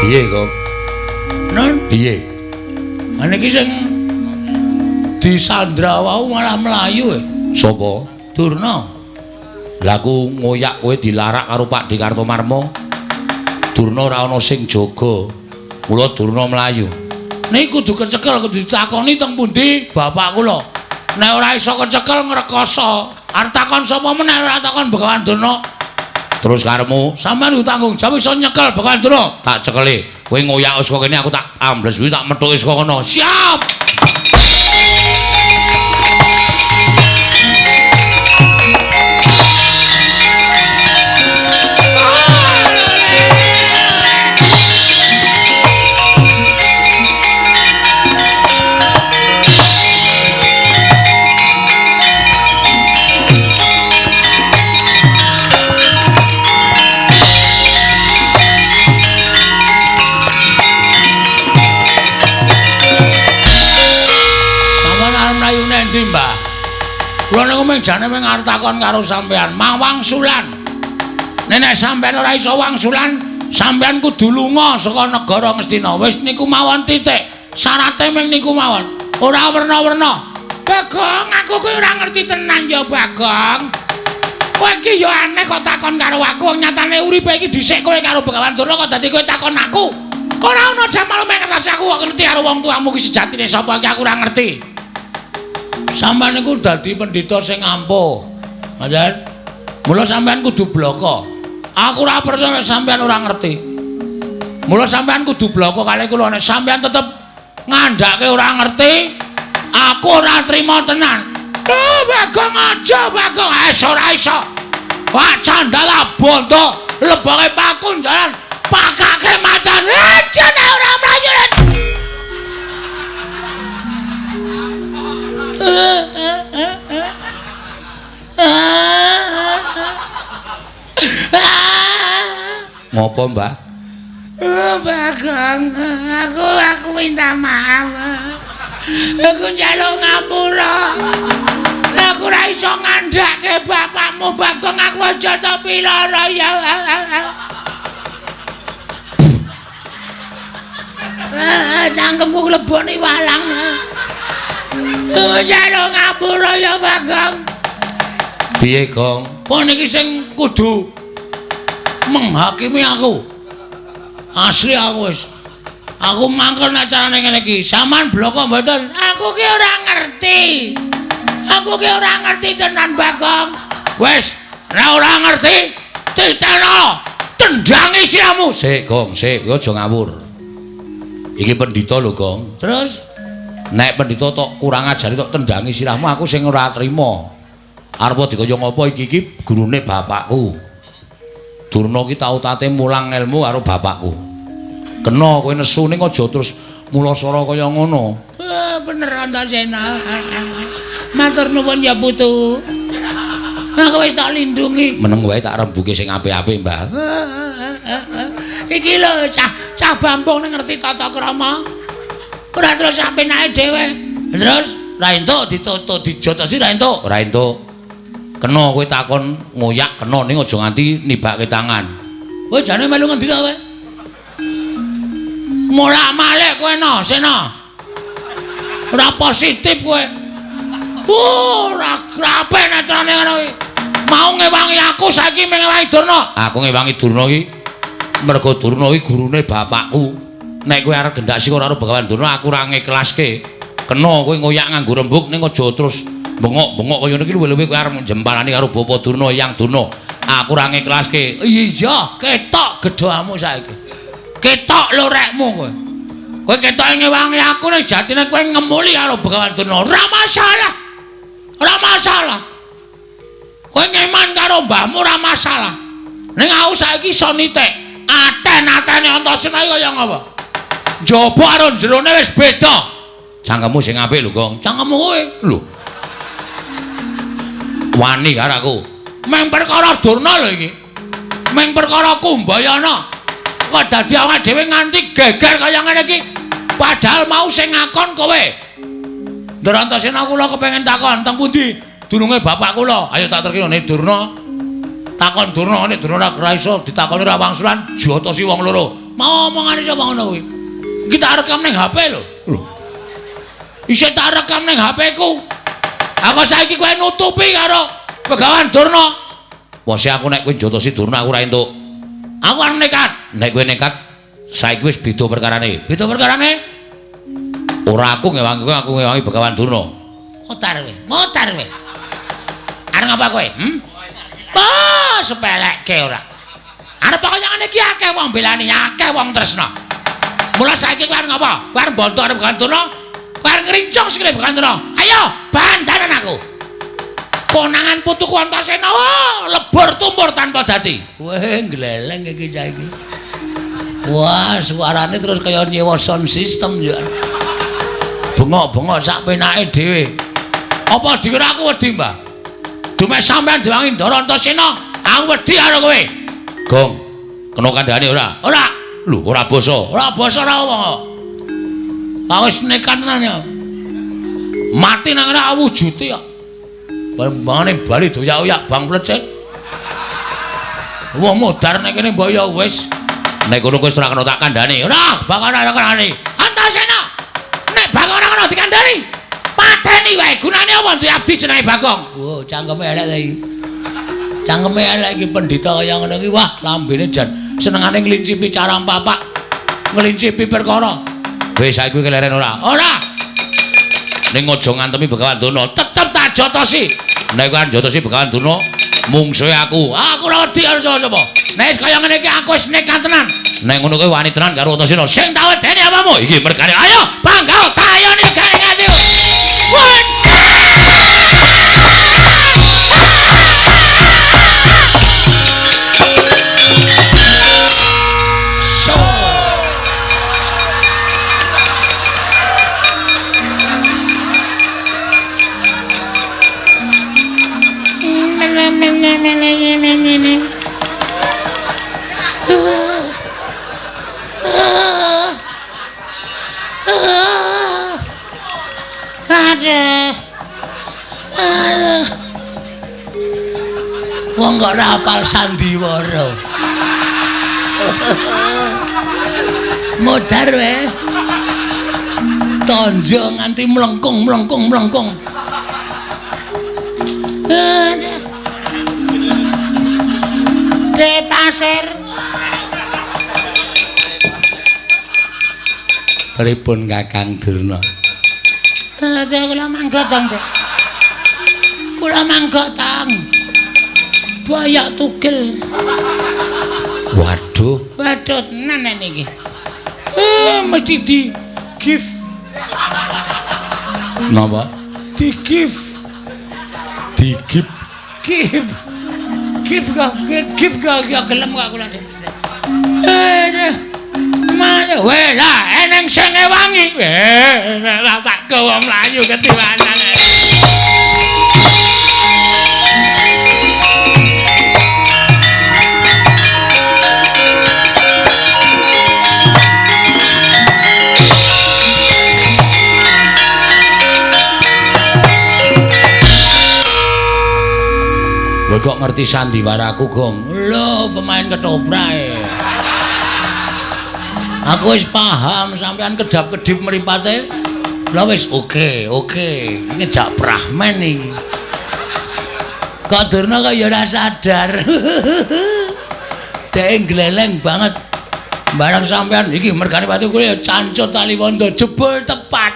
Piye kok? Non piye? Ana iki sing disandra wau malah mlayu e. Sapa? Durna. Lah aku ngoyak kowe dilarak karo Pak Di Kartomarma. Durna ora ana sing jaga. Mula Durna mlayu. Niki kudu kecekel, kudu ditakoni teng pundi bapak kula. Nek ora iso kecekel ngrekoso. Arep takon sapa meneh ora takon Begawan Durna. Terus karemu sampean kudu tanggung jawab iso nyekel Begawan Durna. Tak cekeli. Kowe ngoyak saka kene aku tak ambles kuwi tak methuki saka kono. Siap. Mbah. Kula niku mung jane mung arep takon karo sampean, mang wangsulan. Nek sampean ora iso wangsulan, sampean kudu lunga saka negara Ngastina. Wis niku mawon titik. Syarate mung niku mawon. Ora werna-werna. Bagong, aku kuwi ora ngerti tenan ya, Bagong. Kowe iki ya aneh kok takon karo aku, wong nyatane uripe iki dhisik kowe karo Begawan Durna kok dadi kowe takon aku. Ora ana jamal mengertasi aku kok ngerti karo wong tuamu ki sejatine sapa iki aku ora ngerti. Sampeyan niku dadi pendhita sing ampuh. Ngoten. Mula sampeyan kudu bloko. Aku ora percaya nek sampeyan ora ngerti. Mula sampeyan kudu bloko kalih kula nek sampeyan tetep ngandhake ora ngerti, aku ora trima tenan. Oh, Bagong aja, Bagong. Wis ora iso. Wah, candala bondo, leboke pakunjaran, pakake macan. Aja nek ora mlayu. Ngopo, Mbah? Bagong, aku minta maaf. Aku njaluk ngapura. Aku ora iso ngandhake bapakmu, Bagong. Aku aja tapi lara ya. Cangkemku klebone walang. Njaluk ngapura ya, Bagong. Piye, Gong? Pon iki sing kudu menghakimi aku. Asli aku wis. Aku mangkel nek carane ngene iki. Saman bloko mboten? Aku ki ora ngerti. Aku ki ora ngerti tenan, Bagong. Wis, nek ora ngerti, titeno, tendangi siramu. Sik, Gong, sik, kowe aja ngawur. Iki pendhita lho, Gong. Terus nek pendhita tok kurang ajari tok tendangi sirahmu, aku sing ora trima. Arep dikaya ngopo iki iki gurune bapakku. Durna ki tau tate mulang ilmu karo bapakku. Kena kowe nesu ning aja terus mulasara kaya ngono. Bener Antasena. Matur nuwun ya putu. Aku wis tak lindungi. Meneng wae tak rembuke sing apik-apik, Mbah. Iki lho cah bambung ning ngerti tata krama. Ora terus apenake dhewe. Terus ra entuk ditutuk dijotosi ra entuk. Ora entuk. Kena kowe takon ngoyak kena ning aja nganti nibake tangan. Kowe jane melu ngendi to kowe? Molak-malik kowe no, Sena. Ora positif kowe. Ora apik nek carane ngono kuwi. Mau ngewangi aku saiki ngewangi Durna. Aku ngewangi Durna iki mergo Durna iki gurune bapakku. Nek kowe arep gendak sikor karo Begawan Durna aku ora ngiklaske. Kena kowe ngoyak nganggo rembug ning aja terus bengok-bengok kaya ngene iki luwih-luwih kowe arep jempalani karo Bapa Durna, Eyang Durna. Aku ora ngiklaske. Iya, ketok gedhamu saiki. Ketok lorekmu kowe. Kowe ketoke ngewangi aku ning jatine kowe ngemuli karo Begawan Durna. Ora masalah. Ora masalah. Kowe ngeman karo mbahmu ora masalah. Ning aku saiki iso nitik. Aten-atene Antasena iki kaya ngapa? Njaba karo jerone wis beda. Cangkemmu sing apik lho, Gong. Cangkemmu kowe lho. Wani karo aku. Meng perkara Durna lho iki. Meng perkara Kumbayana. Kok dadi awake dhewe nganti geger kaya ngene iki. Padahal mau sing ngakon kowe. Ndara Antasena kula kepengin takon teng pundi dununge bapak kula. Ayo tak terkene ngene Durna. Takon Durna ngene Durna ora iso ditakoni ora wangsulan jotosi wong loro. Mau omongane sapa ngono kuwi? Iki tak rekam ning HP lho. Lho. Isih tak rekam ning HP ku. Aku saiki kowe nutupi karo Begawan Durna. Wose aku nek kowe jotosi Durna aku ora entuk. Aku arep nekat. Nek kowe nekat saiki wis beda perkarane. Beda perkarane? Ora aku ngewangi kowe, aku ngewangi Begawan Durna. Motar kowe, motar kowe. Arep ngapa kowe? Oh, sepelekke ora. Arep kaya ngene iki akeh wong belani, akeh wong tresna. Mula saiki kowe arep ngapa? Kowe arep mbontok arep Begawan Durna? Kowe arep ngrincung sikile Begawan Durna. Ayo, bantanen aku. Konangan putuku Antasena, oh, lebur tumpur tanpa dadi. Weh, gleleng iki saiki. Wah, suarane terus kaya nyewa sound system yo. Bengok-bengok sak penake dhewe. Apa dikira aku wedi, Mbah? Dume sampean diwangi Ndara Antasena, aku wedi karo kowe. Gong, kena kandhane ora? Ora. Lho, ora basa. Ora basa ora wong. Lah wis nekat tenan ya. Mati nang ngene wujude ya. Bambangane bali doyak-oyak bang plecet. Wong modar nek kene mbok ya wis. Nek kono wis ora kena tak kandhani. Ora, bakal ora kandhani. Antasena. Nek bakal ora kena dikandhani, pateni wae. Gunane apa duwe abdi jenenge Bagong? Wo, cangkeme elek ta iki. Cangkeme elek iki pendhita kaya ngono iki. Wah, lambene jan senengane nglincipi carang papak. Nglincipi perkara. Wis saiki keleren ora? Ora. Ning aja ngantemi Begawan Durna, tetep tak jotosi. Nek kowe jotosi Begawan Durna, mungsuhe aku. Aku ora wedi karo sapa-sapa. Nek wis kaya ngene iki aku wis nekat tenan. Nek ngono kowe wani tenan karo Antasena. Sing tak wedeni apamu? Iki mergane. Ayo, panggah tayone regane nganti. Wong kok ora hafal sandiwara. Modar wae. Tonjo nganti mlengkung mlengkung mlengkung. De pasir. Pripun Kakang Durna? Kula manggot, Dek. Kula manggot, Tang. Boyok tugel. Waduh. Waduh tenan niki. Mesti di gift. Napa? Di gift. Di gift. Gift. Gift kok, gift kok ya gelem kok kula. Mana weh lah eneng sing ngewangi. Lah tak gawa mlayu ketiwanan. Kowe kok ngerti sandiwaraku, Gong? Lho, pemain ketoprak. Aku wis paham sampean kedap-kedip mripate. Lah wis oke, oke. Iki jak Brahman iki. Kok Durna kok ya ora sadar. Dhek gleleng banget. Barang sampean iki mergane pati kuwi ya cancut tali wondo jebul tepat.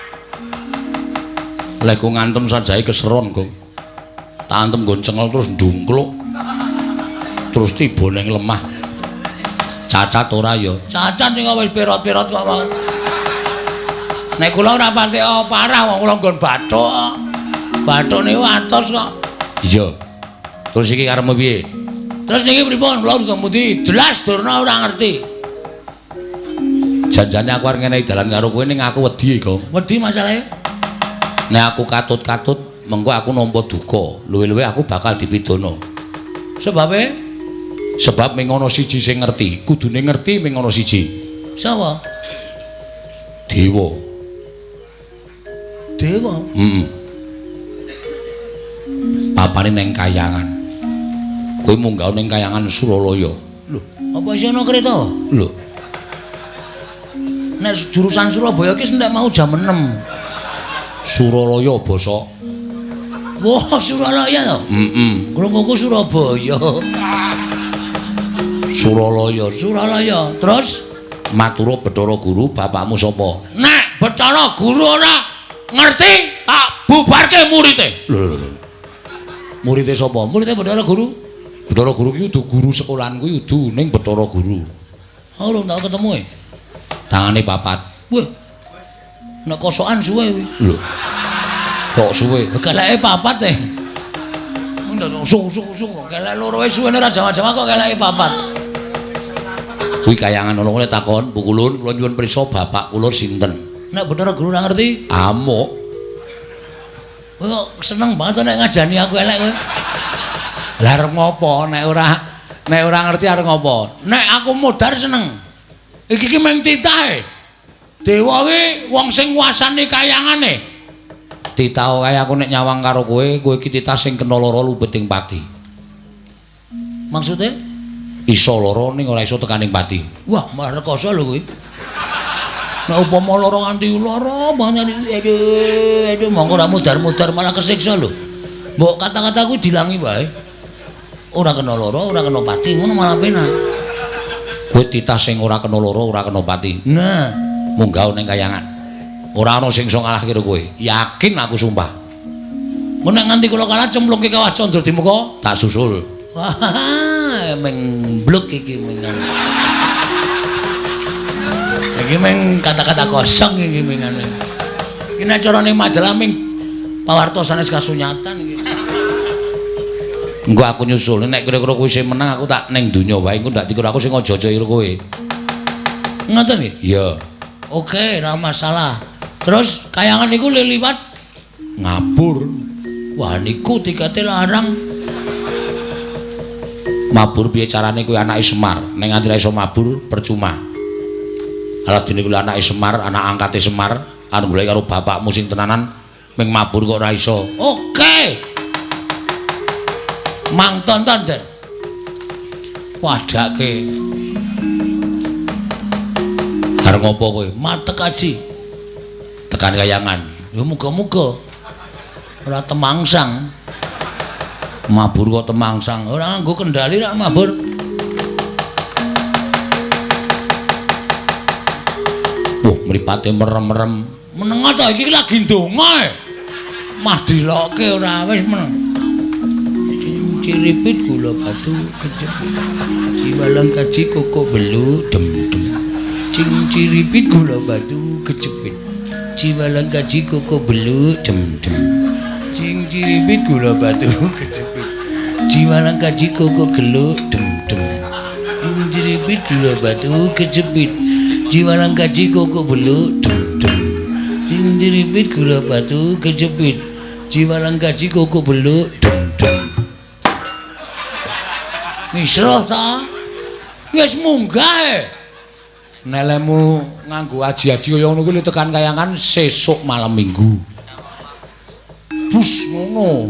Lek ku ngantem sajae keseron, Gong. Tantem nggon cengel terus ndungkluk. Terus tiba ning lemah. Cacat ora ya? Cacat sing wis pirot-pirot kok. Nek kula ora pati parah wong kula nggon bathuk. Bathuk niku atos kok. Iya. Terus iki karepmu piye? Terus niki pripun? Kula urung pundi? Jelas Durna ora ngerti. Janjane aku arep ngenehi dalan karo kowe ning aku wedi, Gong. Wedi masalahe? Nek aku katut-katut mengko aku nampa duka, luwe-luwe aku bakal dipidana. Sebabe? Sebab ming ana siji sing ngerti, kudune ngerti ming ana siji. Sapa? Dewa. Dewa? Heeh. Papane ning kayangan. Kowe munggah ning kayangan Suralaya. Lho, apa isih ana kereta? Lho. Nek jurusan Surabaya iki entek mau jam 6. Suralaya bosok. Wah, Suralaya to? Heeh. Krunguku Surabaya. Suralaya, Suralaya. Terus matura Bathara Guru, bapakmu sapa? Nek Bathara Guru ora ngerti, tak bubarke murite. Lho lho lho. Murite sapa? Murite Bathara Guru. Bathara Guru ki kudu guru sekolahan kuwi kudu ning Bathara Guru. Oh, urung tau ketemu e. Tangane papat. Wah. Nek kosokan suwe kuwi. Lho. Kok suwe? Keleke papat e. Sung-sung-sung kok kelek loro wae suwene ora jawa-jawa kok keleke papat. Kuwi kayangan ana ngene takon, Bu Kulun, kula nyuwun prisa bapak kula sinten? Nek Bathara Guru ora ngerti, amuk. Kowe kok seneng banget nek ngajani aku elek kowe. Lah arep ngopo nek ora ngerti arep ngopo? Nek aku modar seneng. Iki ki mung titahe. Dewa ki wong sing nguasani kayangane. Titah kae aku nek nyawang karo kowe, kowe iki titah sing kena lara lubeting pati. Maksude? Iso lara ning ora iso tekaning pati. Wah, malah rekoso lho kowe. Nek upama lara nganti lara banget aduh, aduh mongko ora mudar-mudar malah kesiksa lho. Mbok kata-kata kuwi dilangi wae. Ora kena lara, ora kena pati, ngono malah penak. Kowe titah sing ora kena lara, ora kena pati. Nah, munggah ning kayangan. Ora ana sing iso ngalahke kowe. Yakin aku sumpah. Mun nek nganti kula kalah cemplungke kawah Candra Dimuka, tak susul. Wah, meng bluk iki mengan. Iki meng kata-kata kosong iki mengan. Iki nek carane majalah ming pawarta sanes kasunyatan iki. Engko aku nyusul, nek kira-kira kowe sing menang aku tak ning donya wae, engko ndak dikira aku sing aja-aja karo kowe. Ngoten nggih? Iya. Oke, ora masalah. Terus kayangan niku liwat ngabur. Wah, niku tikete larang. Mabur piye carane kuwi anake Semar? Nek nganti ra iso mabur percuma. Ala dene kuwi anake Semar, anak angkate Semar, anu golek karo bapakmu sing tenanan ming mabur kok ora iso. Oke. Mang tonton, Den. Padhake. Arep ngopo kowe? Matek aji. Tekan kayangan. Ya muga-muga ora temangsang. Mabur kok temangsang. Ora nganggo kendali rak mabur. Wah, mripate merem-merem. Menengo to iki lagi ndonga e. Mah dilokke ora wis meneng. Ciripit gula batu kejepit. Ciwalang kaji koko belu dem-dem. Cing ciripit gula batu kejepit. Ciwalang kaji koko belu dem-dem. Cing ciripit gula batu kejepit. Ciwalang kaji koko gelu dem-dem. Cing ciripit gula batu kejepit. Ciwalang kaji koko belu dem-dem. Cing ciripit gula batu kejepit. Ciwalang kaji koko belu dem-dem. Misruh ta? Wis munggah e. Nelemu nganggo aji-aji kaya ngono kuwi tekan kayangan sesuk malam Minggu. Bus ngono.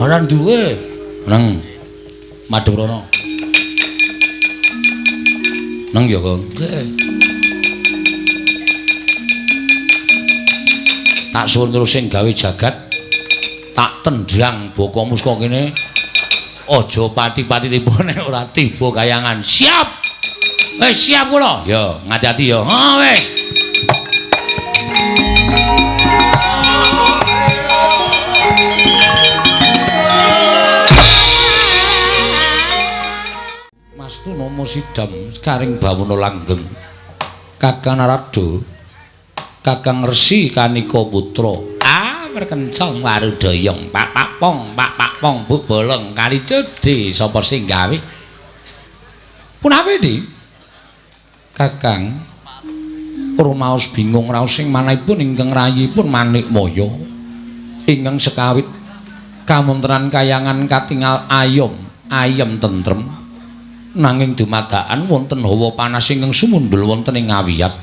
Ora duwe. Neng. Madhep rono. Neng ya, Kang. Nggih. Tak suwun terus sing gawe jagat. Tak tendang bokomu saka kene. Aja pati-pati tiba nek ora tiba kayangan. Siap. Wis siap kula. Ya, ngati-ati ya. Ha wis. Mas Tunomo sidam karing bawana langgeng. Kakang Narada, Kakang Resi Kanika Putra. Ah, merkencong warudayang pak pong pak pong buk bolong kali cedhe sapa sing gawe? Punawi, Dik? Kakang rumaos bingung raos sing manahipun ingkang rayipun Manikmaya ingkang sekawit kamontenan kayangan katingal ayom ayem tentrem nanging dumadakan wonten hawa panas ingkang sumundhul wonten ing ngawiyat.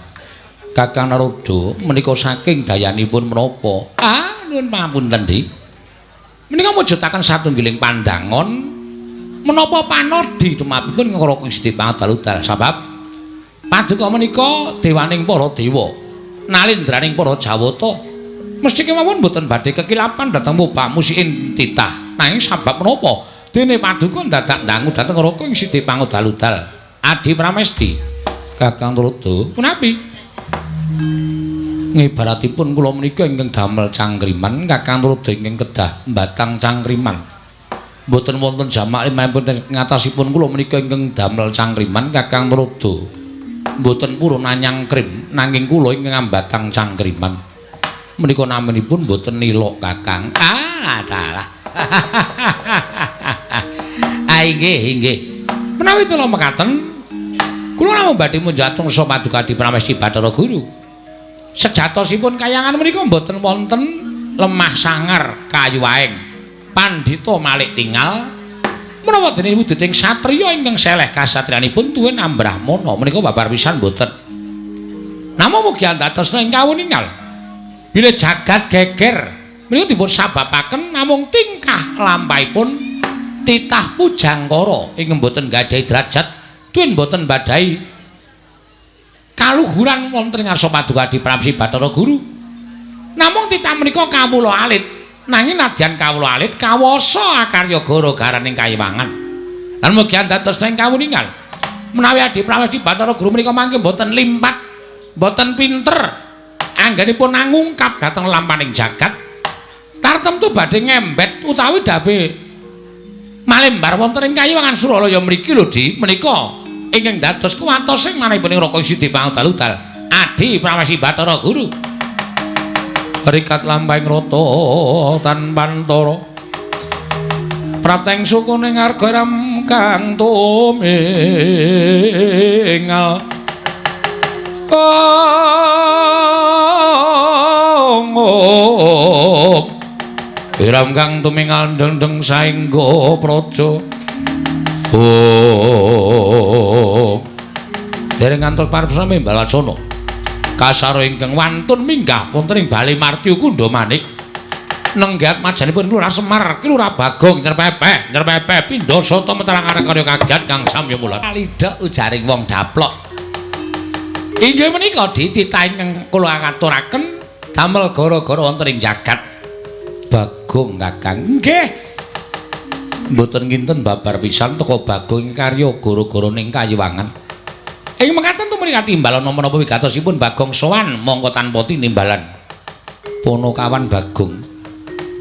Kakang Narada menika saking dayanipun menapa? Ah, nuwun pangapunten, Dik. Menika mujudaken satunggiling pandangon menapa panodi tumapipun ngraka Gusti Pangadal sabab paduka menika dewaning para dewa nalindraning para jawata mesti kemawon boten badhe kekilapan dhateng wobah musiin titah nanging sabab menapa dene paduka dadak ndangu dhateng Raka ing Siti Pangodal-udal Adi Pramesti. Kakang Narada punapi ngibaratipun kula menika ingkang damel cangkriman Kakang Narada ingkang kedah mbatang cangkriman mboten wonten jamak limangipun ngatasipun kula menika ingkang damel cangkriman Kakang Narada mboten purun anyangkrim nanging kula ingkang ambatang cangkriman menika naminipun mboten nilok Kakang. Ah dalah. Ah inggih inggih menawi kula mekaten kula namung badhe munjatung sa paduka Adi Pramesti Bathara Guru. Sejatosipun kayangan menika mboten wonten lemah sangar kayu aeng pandhita malik tingal menawa dene wujuding satriya ingkang seleh kasatriyanipun tuwin ambrahmana menika babar pisan mboten. Namung mugi andhatosna ing kawuningal bilih jagat geger menika dipun sababaken namung tingkah lampahipun titah pujangkara ingkang mboten gadhahi derajat tuwin mboten badhahi kaluhuran wonten ing ngarsa paduka Adi Pramesti Bathara Guru. Namung titah menika kawula alit nanging nadyan kawula alit kawasa akarya gara-garaning kayiwangan. Lan mugi andados ing kawuningal menawi Adi Pramesti Bathara Guru menika mangke mboten limpat, mboten pinter anggenipun angungkap dhateng lampaning jagat tartemtu badhe ngembet utawi dabe malembar wonten ing kayiwangan Suralaya mriki lho Di menika ingkang dados kuwatos sing manahipun ing Raka Sidi Pangadal-udal Adi Pramesti Bathara Guru. Rikat lampahing rata tanpantara prateng sukune ngarga ram kang tumingal ong iram kang tumingal dendeng saengga praja. Oh dereng ngantos parepsa Mbalacana kasaro ingkang wantun minggah wonten ing Bale Martya Kundha Manik. Nenggat majanipun Lurah Semar, ki Lurah Bagong nyerpepeh, nyerpepeh pindha sata metarang karya kagiat kang samya mulat. Kalidhek ujaring wong daplok. Inggih menika dititah ingkang kula aturaken damel gara-gara wonten ing jagat. Bagong Kakang. Nggih. Mboten kinten babar pisan teka Bagong karya gara-gara ning kayiwangan. Ing mekaten tumrih katimbalan menapa wigatosipun Bagong sowan mongko tanpa tinimbalan. Ponokawan Bagong.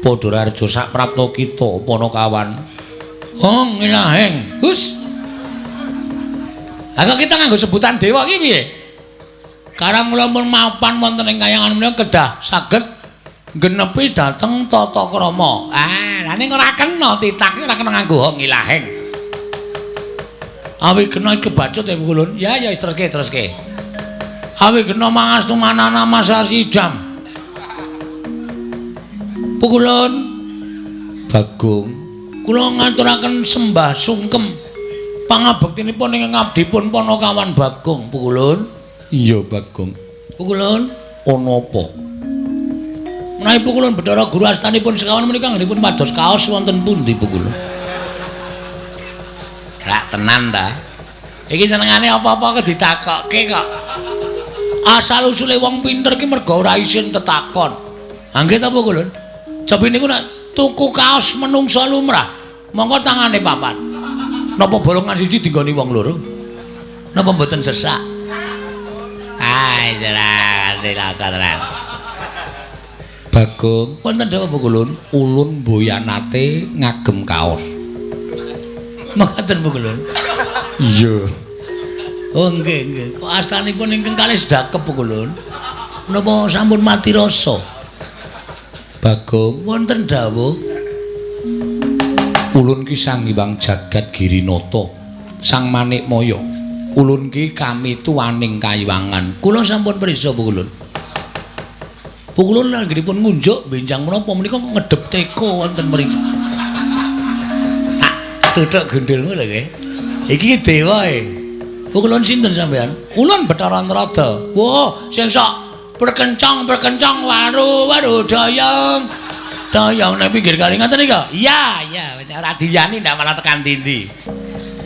Padha raharja saprapta kita Ponokawan. Hong ilaheng. Gus. Lah kok kita nganggo sebutan dewa iki piye? Karang kula pun mapan wonten ing kayangan menika kedah saged genepi dhateng tata krama. Ah, lha ning ora kena titah iki ora kena nganggo hong ilaheng. Awi kena kebacut ya Kulun. Ya ya teruske teruske. Awi kena mangastu manana masasidam. Pukulun Bagong kula ngaturaken sembah sungkem pangabektinipun ing ngabdipun Ponokawan Bagong. Pukulun. Iya Bagong. Pukulun ana apa? Menawi Pukulun Bathara Guru astanipun sekawan menika anggenipun pados kaos wonten pundi Pukulun? Rak tenan ta. Iki senengane apa-apa kok ditakokke kok. Asal usule wong pinter ki mergo ora isin tetakon. Ha nggih ta Pukulun? Cobi niku nek tuku kaos menungsa lumrah, mongko tangane papat. Napa bolongan siji dinggoni wong loro? Napa mboten sesak? Ai tenan. Bagong, wonten dawuh Pukulun, ulun mboyanate ngagem kaos. Mekaten Pukulun. Iya. Oh nggih nggih. Kok astanipun ingkang kalih sedakep Pukulun? Napa sampun mati rasa? Bagong, wonten dawuh. Ulun ki Sang Hyang Jagat Girinata, Sang Manikmaya. Ulun ki kami tuaning kayiwangan. Kula sampun prisa Pukulun. Pukulun anggenipun ngunjuk benjang menapa menika ngedep teko wonten mriki. Tak tuthuk gendhelmu lho nggih. Iki dewa e. Pukulun sinten sampean? Ulun Bathara Narada. Wah, sing sok perkencang-perkencang waru-waru dayang. Dayang nang pinggir kali ngoten nika? Iya, iya, ora diyani ndak malah tekan dindi.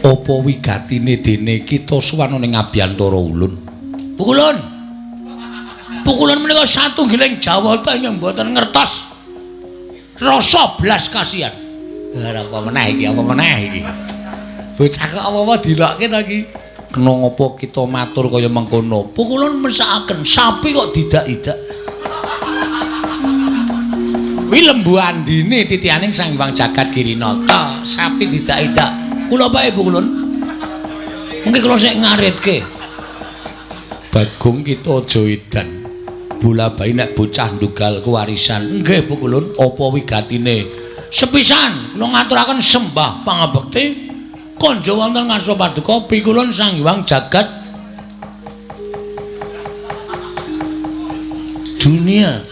Apa wigatine dene kita sowan ning abiyantara ulun? Pukulun. Pukulun menika satunggiling jawata ingkang mboten ngertos rasa blas kasihan. Ora apa meneh iki, apa meneh iki. Bocah kok apa-apa dilokke ta iki? Kena ngapa kita matur kaya mengkono? Pukulun mesakaken sapi kok didak-idak. Kuwi lembu andine titihaning Sang Hyang Jagat Girinata, sapi didak-idak. Kula bae Pukulun. Mungkin kula sik ngaritke. Bagong kita aja edan. Bola bali nek bocah ndugal kewarisan. Nggih Pukulun, apa wigatine? Sepisan kula ngaturaken sembah pangabekti konjo wonten ngarsa paduka Pikulun Sang Hyang Jagat Dunia.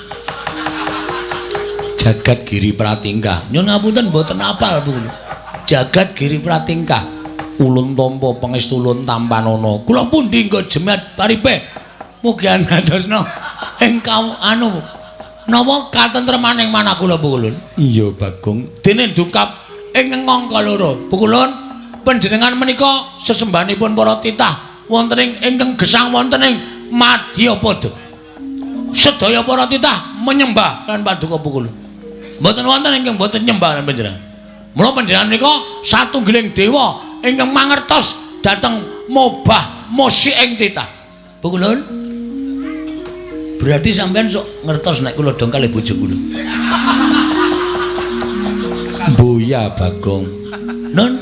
Jagat Giri Pratingkah. Nyun ngapunten mboten apal Pukulun. Jagat Giri Pratingkah. Ulun tampa pangestu ulun tampanana. Kula pundi nggo jemat paripe. Mugi andadosna ing anu napa katentremaning manah kula Pukulun. Iya Bagong. Dene dungkap ing angka loro. Pukulun panjenengan menika sesembahanipun para titah wonten ing ingkang gesang wonten ing Madyapada. Sedaya para titah menyembah lan paduka Pukulun. Mboten wonten ingkang mboten nyembah lan panjenengan. Mula panjenengan menika satunggiling dewa ingkang mangertos dhateng mobah musik ing titah. Pukulun. Berarti sampean sok ngertos nek kula dong kalih bojo kula. Mboya Bagong. Nun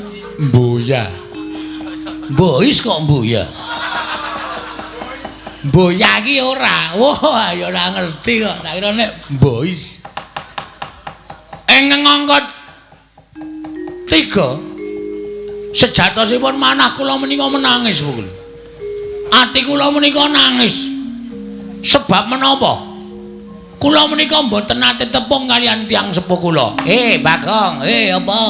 mboya. Mbois kok mboya. Mboya iki ora. Wah, ya ora ngerti kok. Tak kira nek mbois. Ing angka 3 sejatosipun manah kula menika menangis Pukulun. Ati kula menika nangis. Sebab menapa? Kula menika mboten nate tepung kaliyan tiyang sepuh kula. Bagong, apa?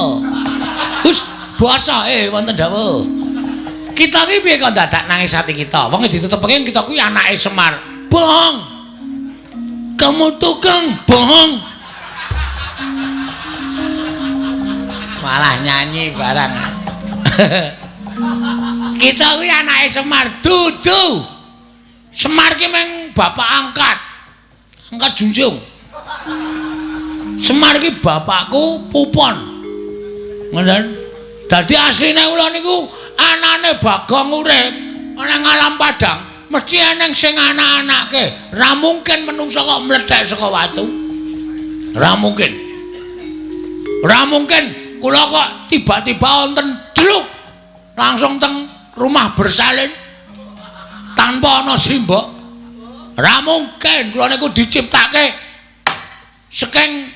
Hus, basa, wonten dawuh. Kita ki piye kok dadak nangis ati kita? Wong wis ditetepke kita kuwi anake Semar. Bohong. Kamu tukang bohong. Malah nyanyi barang. Kita kuwi anake Semar dudu. Semar ki meng bapak angkat. Angkat junjung. Semar ki bapakku Pupon. Ngoten. Dadi asline kula niku anane Bagong urip ana ngalam padang, mesti eneng sing anak-anake. Ra mungkin menungsa kok mlethek saka watu. Ra mungkin. Ra mungkin kula kok tiba-tiba wonten dluk langsung teng rumah bersalin tanpa ana simbok. Ra mungkin kula niku diciptake saking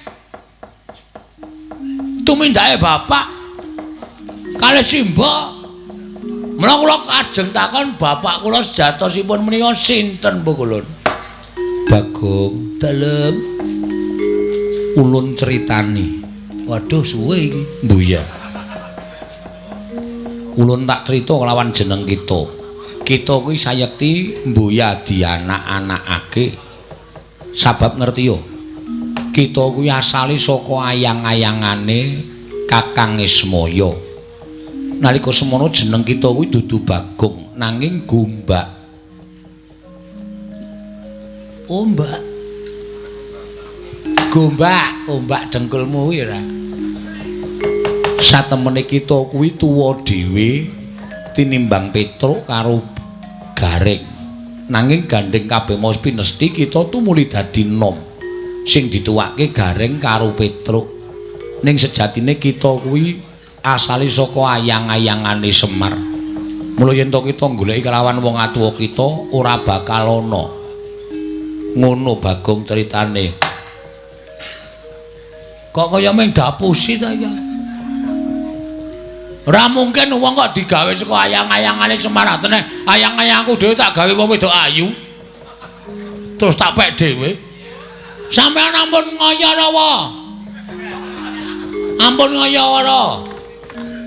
tumindake bapak kalih simbok. Mula kula kajeng takon bapak kula sejatosipun menika sinten Bu Kulun? Bagong dalem ulun critani. Waduh suwe iki. Mbuya. Ulun tak crita kelawan jeneng kita. Kita kuwi sayekti mbuya dianak-anakake. Sabab ngerti yo. Kita kuwi asale saka ayang-ayangane Kakang Ismaya. Nalika semono jeneng kita kuwi dudu Bagong, nanging Gombak. Ombak. Gombak, ombak dengkulmu kuwi ora. Satemene kita kuwi tuwa dhewe tinimbang Petruk karo Gareng. Nanging gandeng kabeh mau pinesti kita tumuli dadi nom sing dituwake Gareng karo Petruk. Ning sejatine kita kuwi asale saka ayang-ayangane Semar. Mula yen to kita goleki kelawan wong atuwa kita ora bakal ana. Ngono Bagong critane. Kok kaya mung dapusi ta ya? Ora mungkin wong kok digawe saka ayang-ayangane Semar. Atene ayang-ayangku dhewe tak gawe wong wedok ayu. Terus tak pek dhewe. Sampeyan ampun ngaya rawa. Ampun ngaya ora.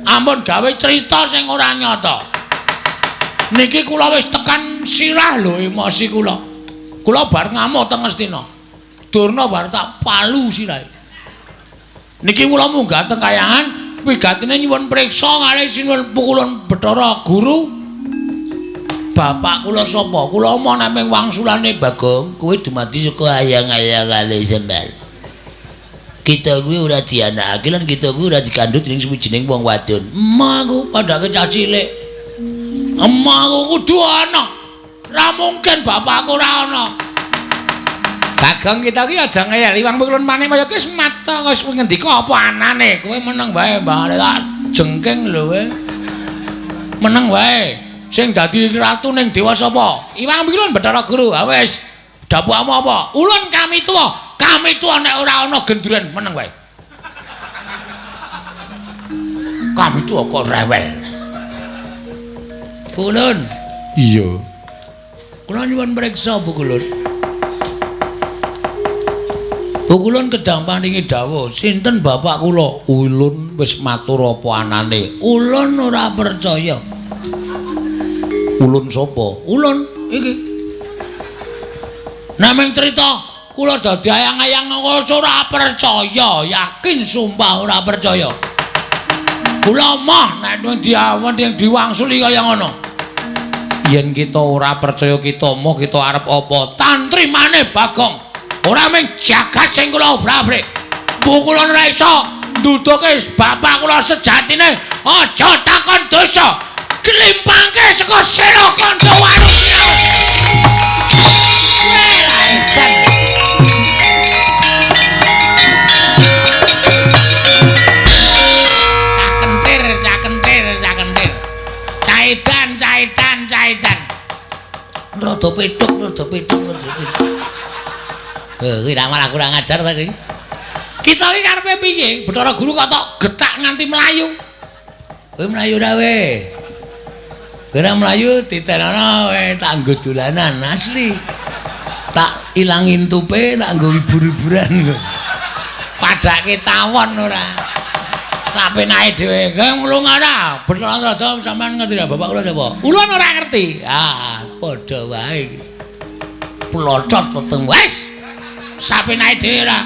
Ampun gawe cerita sing ora nyata. Niki kula wis tekan sirah lho emosi kula. Kula bar ngamuk teng Ngastina. Durna bar tak palu sirahe. Niki kula munggah teng kayangan wigatine nyuwun priksa kalih sinuwun pukulun Bathara Guru. Bapak kula sapa? Kula omong naming wangsulane Bagong, kuwi dumadi saka ayang-ayangane Semar. Kita kuwi ora dianakake lan kita kuwi ora dikandhut dening suwijining wong wadon. Emah aku padake cah cilik. Emah aku kudu ana. Ora mungkin bapakku ora ana. Bagong kita ki aja ngeyel iwang pukulun manik kaya ki wis mata wis ngendika apa anane. Kowe meneng wae Mbah tak jengking lho kowe. Meneng wae. Sing dadi ratu ning dewa sapa? Iwang Pukulun Bathara Guru. Ha wis. Dapukmu apa? Ulun kami tuwa. Kami tuwa nek ora ana genduren meneng wae. Kami tuwa kok rewel. Kulun. Iya. Kula nyuwun mriksa Bu Kulun. Bu Kulun kedang paringi dawuh, sinten bapak kula? Ulun wis matur apa anane. Ulun ora percaya. Ulun sapa? Ulun iki. Naming crita kula dadi ayang-ayang ora percaya, yakin sumpah ora percaya. Kula moh nek diawen diwangsuli kaya ngono. Yen kita ora percaya kita moh kita arep apa? Tantrimane Bagong. Ora mung jagat sing kula obrak-abrik. Kula ora iso nduduke bapak kula sejatine. Aja takon dosa. Klimpangke saka sira kandha waru. Cah kentir, cah kentir, cah kentir. Caidan, caidan, caidan. Rada petuk, rada petuk, rada petuk. Kuwi ra malah kurang ajar ta kuwi. Kita iki karepe piye? Bathara Guru kok tok getak nganti mlayu. Kowe mlayu ra we? Kowe ra mlayu titenono we tak nggo dolanan asli. Tak ilangin tupe tak nggo hibur-hiburan. Padake tawon ora. Sapenake dhewe. Kowe mlunga ora? Bathara Raja sampean ngerti ra bapak kula sapa? Ulun ora ngerti. Ah, padha wae iki. Plocot weteng wis. Sapenake dhewe ora.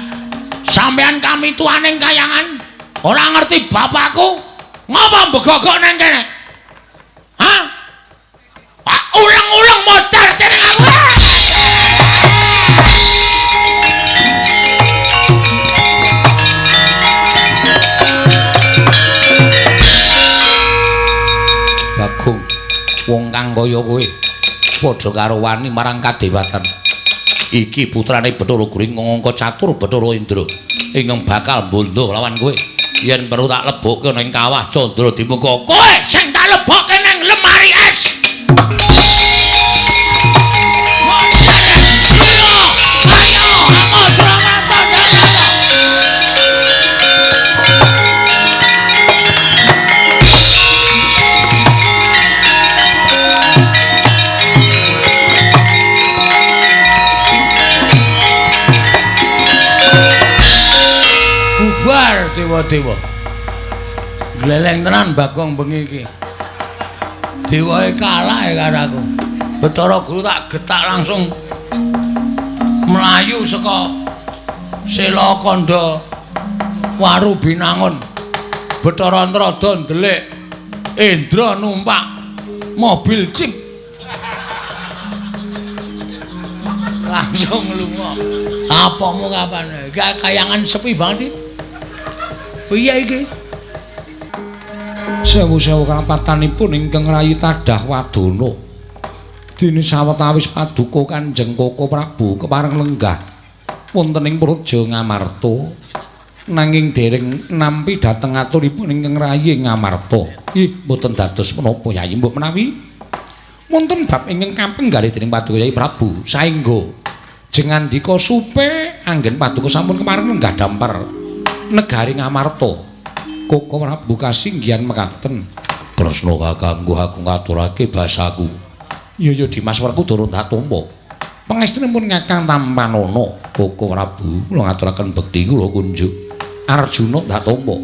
Sampean kami tuaning kayangan Ora ngerti bapakku ngapa mbegogok nang kene? Hah? Ulang-ulang modar dening aku. Bagong, wong kang kaya kowe padha karo wani marang kadewatan. Iki putrane Bathara Guru ngangka catur Bathara Indra ingkang bakal mbondo lawan kowe. Yen perlu tak lebokke ning kawah Candra Dimuka, kowe sing tak lebokke ning lemari es. Ayo, ayo, Suramata, Suramata. Bubar dewa-dewa. Gleleng tenan Bagong bengi iki. Dewae kalah ya karo aku. Bathara Guru tak getak langsung mlayu saka Sela Kandha Waru Binangun. Bathara Antrada ndelik Indra numpak mobil jeep. Langsung lunga. Apamu kapan? Kayangan sepi banget iki. Piye iki? Sewu-sewu karapatanipun ingkang rayi tadah wadana. Dene sawetawis paduka Kanjeng Koko Prabu kepareng lenggah wonten ing Praja Ngamarta. Nanging dereng nampi dhateng aturipun ingkang rayi Ngamarta. Ih, mboten dados menapa Yayi, mbok menawi wonten bab ingkang kapenggalih dening paduka Yayi Prabu saengga jengandika supe anggen paduka sampun kepareng lenggah dampar negari Ngamarta. Koko Prabu kasinggihan mekaten. Kresna kakangku aku ngaturake basaku. Iya ya Dimas Werkudara tak tampa. Pangestunipun Kakang Tampanana. Koko Prabu kula ngaturaken bekti kula kunjuk. Arjuna tak tampa.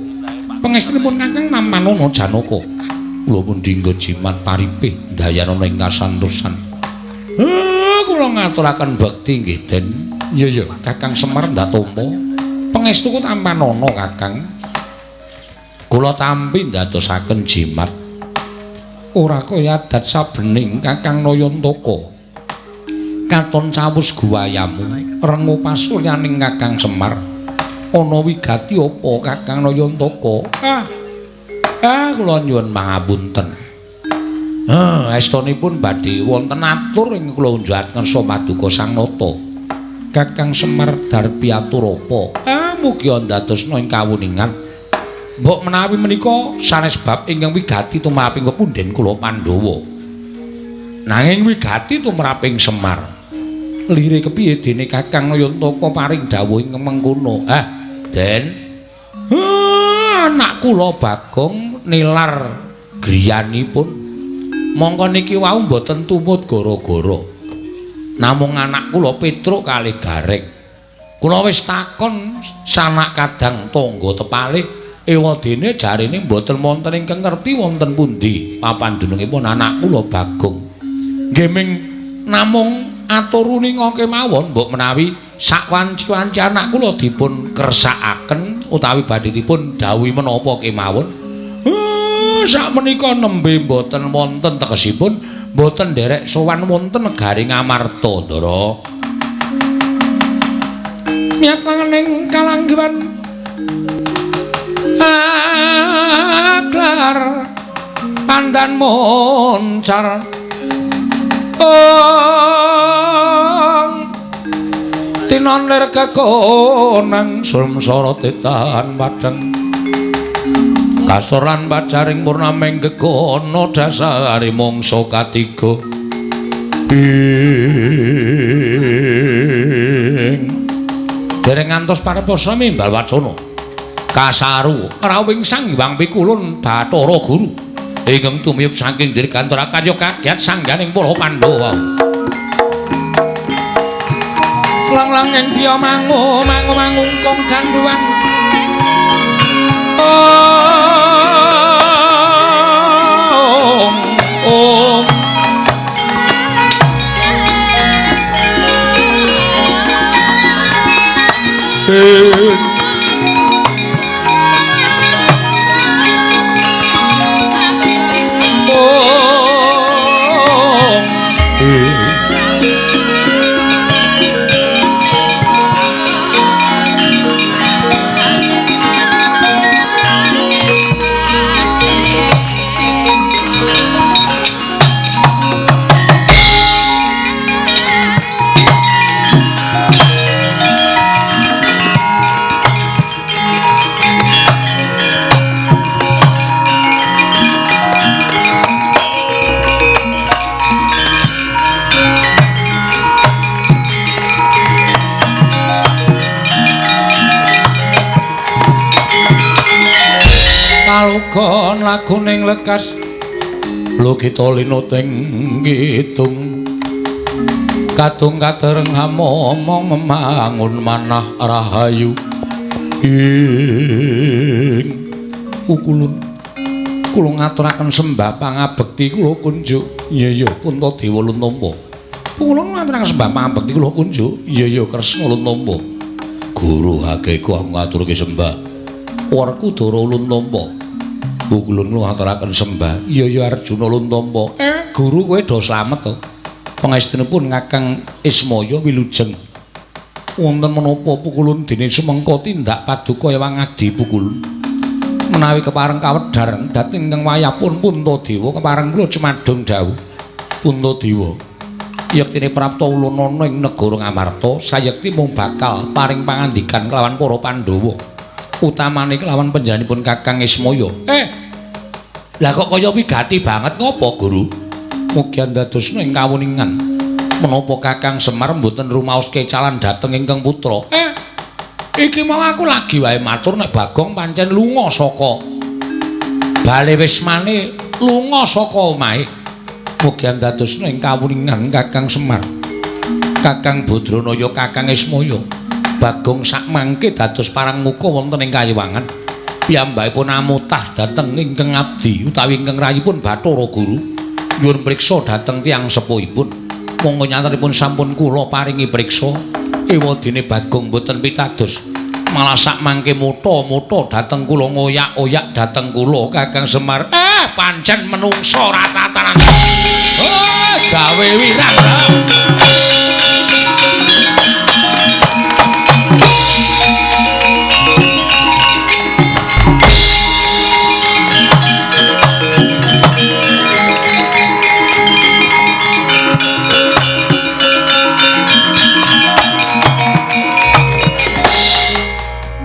Pangestunipun Kakang Tampanana Janaka. Kula pun dinggo jimat paripih ndayanana ing kasantosan. Kula ngaturaken bekti nggih Den. Iya ya Kakang Semar ndak tampa. Pangestuku Tampanana Kakang. Kula tampi ndadosaken jimat. Ora kaya adat sabening Kakang Nayantaka. Katon cawus guwayamu rengu pasuryaning Kakang Semar. Ana wigati apa Kakang Nayantaka? Kula nyuwun pangapunten. Estunipun badhe wonten atur ing kula unjukaken ngersa paduka Sang Nata. Kakang Semar darpi atur apa? Mugi ndadosna ing kawuningan. Mbok menawi menika sanes bab ingkang wigati tumraping pepundhen kula Pandhawa. Nanging wigati tumraping Semar. Lire kepiye dene Kakang Nayantaka paring dawuh ingkang mengkono? Den. Anak kula Bagong nilar griyanipun. Mongko niki wau mboten tumut gara-gara. Namung anak kula Petruk kalih Gareng. Kula wis takon sanak kadang tangga tepalih. Ewadene jarene mboten wonten ingkang ngerti wonten pundi papan dunungipun anak kula Bagong. Nggih ming namung atur uninga kemawon mbok menawi sak wanci-wanci anak kula dipun kersakaken utawi badhe dipun dawuhi menapa kemawon. Sak menika nembe mboten wonten tegesipun mboten nderek sowan wonten negari Ngamarta, Ndara. Miyat langening kalanggiwan aglar pandan moncar ong tinon lir kekonang sumsara tetan padhang kasor lan pacaring purnaming gegono dasare mangsa katiga ing dereng ngantos pareposa mimbal wacana kasaru rawing Sang Hyang Pikulun Bathara Guru ingkang tumiyub saking dirgantara karya kagiat sangganing para Pandhawa. Lang-lang ing diya mangu mangu mangungkung ganduwan ong ong Kalugon laguning lekas lukita linuting kidung kadung katereng hamomong memangun manah rahayu ing pukulun. Kula ngaturaken sembah pangabekti kula kunjuk. Iya iya Puntadewa ulun tampa. Kula ngaturaken sembah pangabekti kula kunjuk. Iya iya Kresna ulun tampa. Guru hakeku aku ngaturke sembah. Werkudara ulun tampa. Pukulun kula ngaturaken sembah. Iya iya Arjuna ulun tampa. Guru kowe do slamet to. Pangestunipun Kakang Ismaya wilujeng. Wonten menapa pukulun dene sumengka tindak paduka Ewang Adi pukulun. Menawi kepareng kawedhar dhateng ingkang wayahpun Puntadewa kepareng kula cumadung dawuh. Puntadewa, yektine prapta ulun ana ing negara Ngamarta sayekti mung bakal paring pangandikan kelawan para Pandhawa. Utamane kelawan panjenenganipun Kakang Ismaya. Lah kok kaya wigati banget ngopo, Guru? Mugi andadosna ing kawuningan. Menapa Kakang Semar mboten rumaos kecalan dhateng ingkang putra? Iki mau aku lagi wae matur nek Bagong pancen lunga saka bale wismane, lunga saka omahe. Mugi andadosna ing kawuningan Kakang Semar. Kakang Badranaya, Kakang Ismaya. Bagong sakmangke dados parang muka wonten ing Kayiwangan. Piyambakipun amutah dhateng ingkang abdi utawi ingkang rayipun Bathara Guru. Nyuwun priksa dhateng tiyang sepuhipun. Monggo nyatanipun sampun kula paringi priksa. Ewadene Bagong boten pitados. Malah sakmangke mutha-mutha dhateng kula, ngoyak-oyak dhateng kula Kakang Semar. Pancen menungsa ora tatanan. Gawe wirang.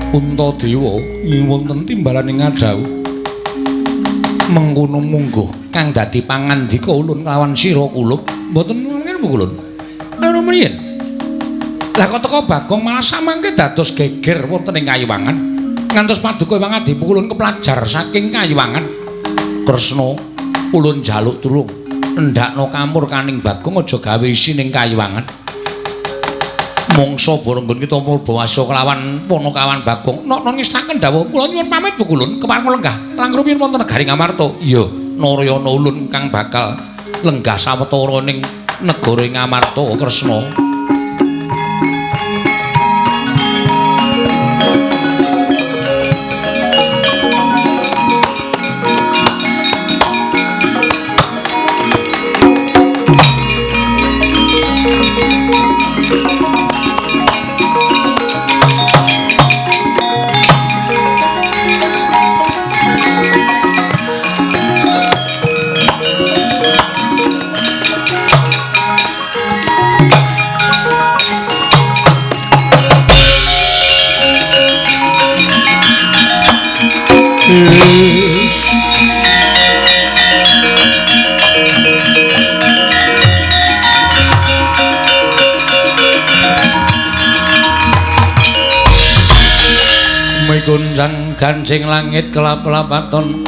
Puntadewa wonten timbalane ngadhawuh mengkono mungguh kang dadi pangandika ulun kelawan sira kulup mboten ngene ulun ngono mriyen. Lah kok teka Bagong malah samangke dados geger wonten ing Kayiwangan ngantos paduka Ewang Adi pukulun keplajar saking Kayiwangan. Kresna ulun njaluk tulung endakno kamurkaning Bagong aja gawe isi ning Kayiwangan. Mongso barenggon kita murbawasa kelawan Panakawan Bagong. Nok ngestaken dawuh kula nyuwun pamit pukulun kepareng lenggah langkung rumiyin wonten negari Ngamarta. Iya, Narayana ulun kang bakal lenggah sawetara ning negara Ngamarta Kresna. Mikuncang gancing langit kelap-lapaton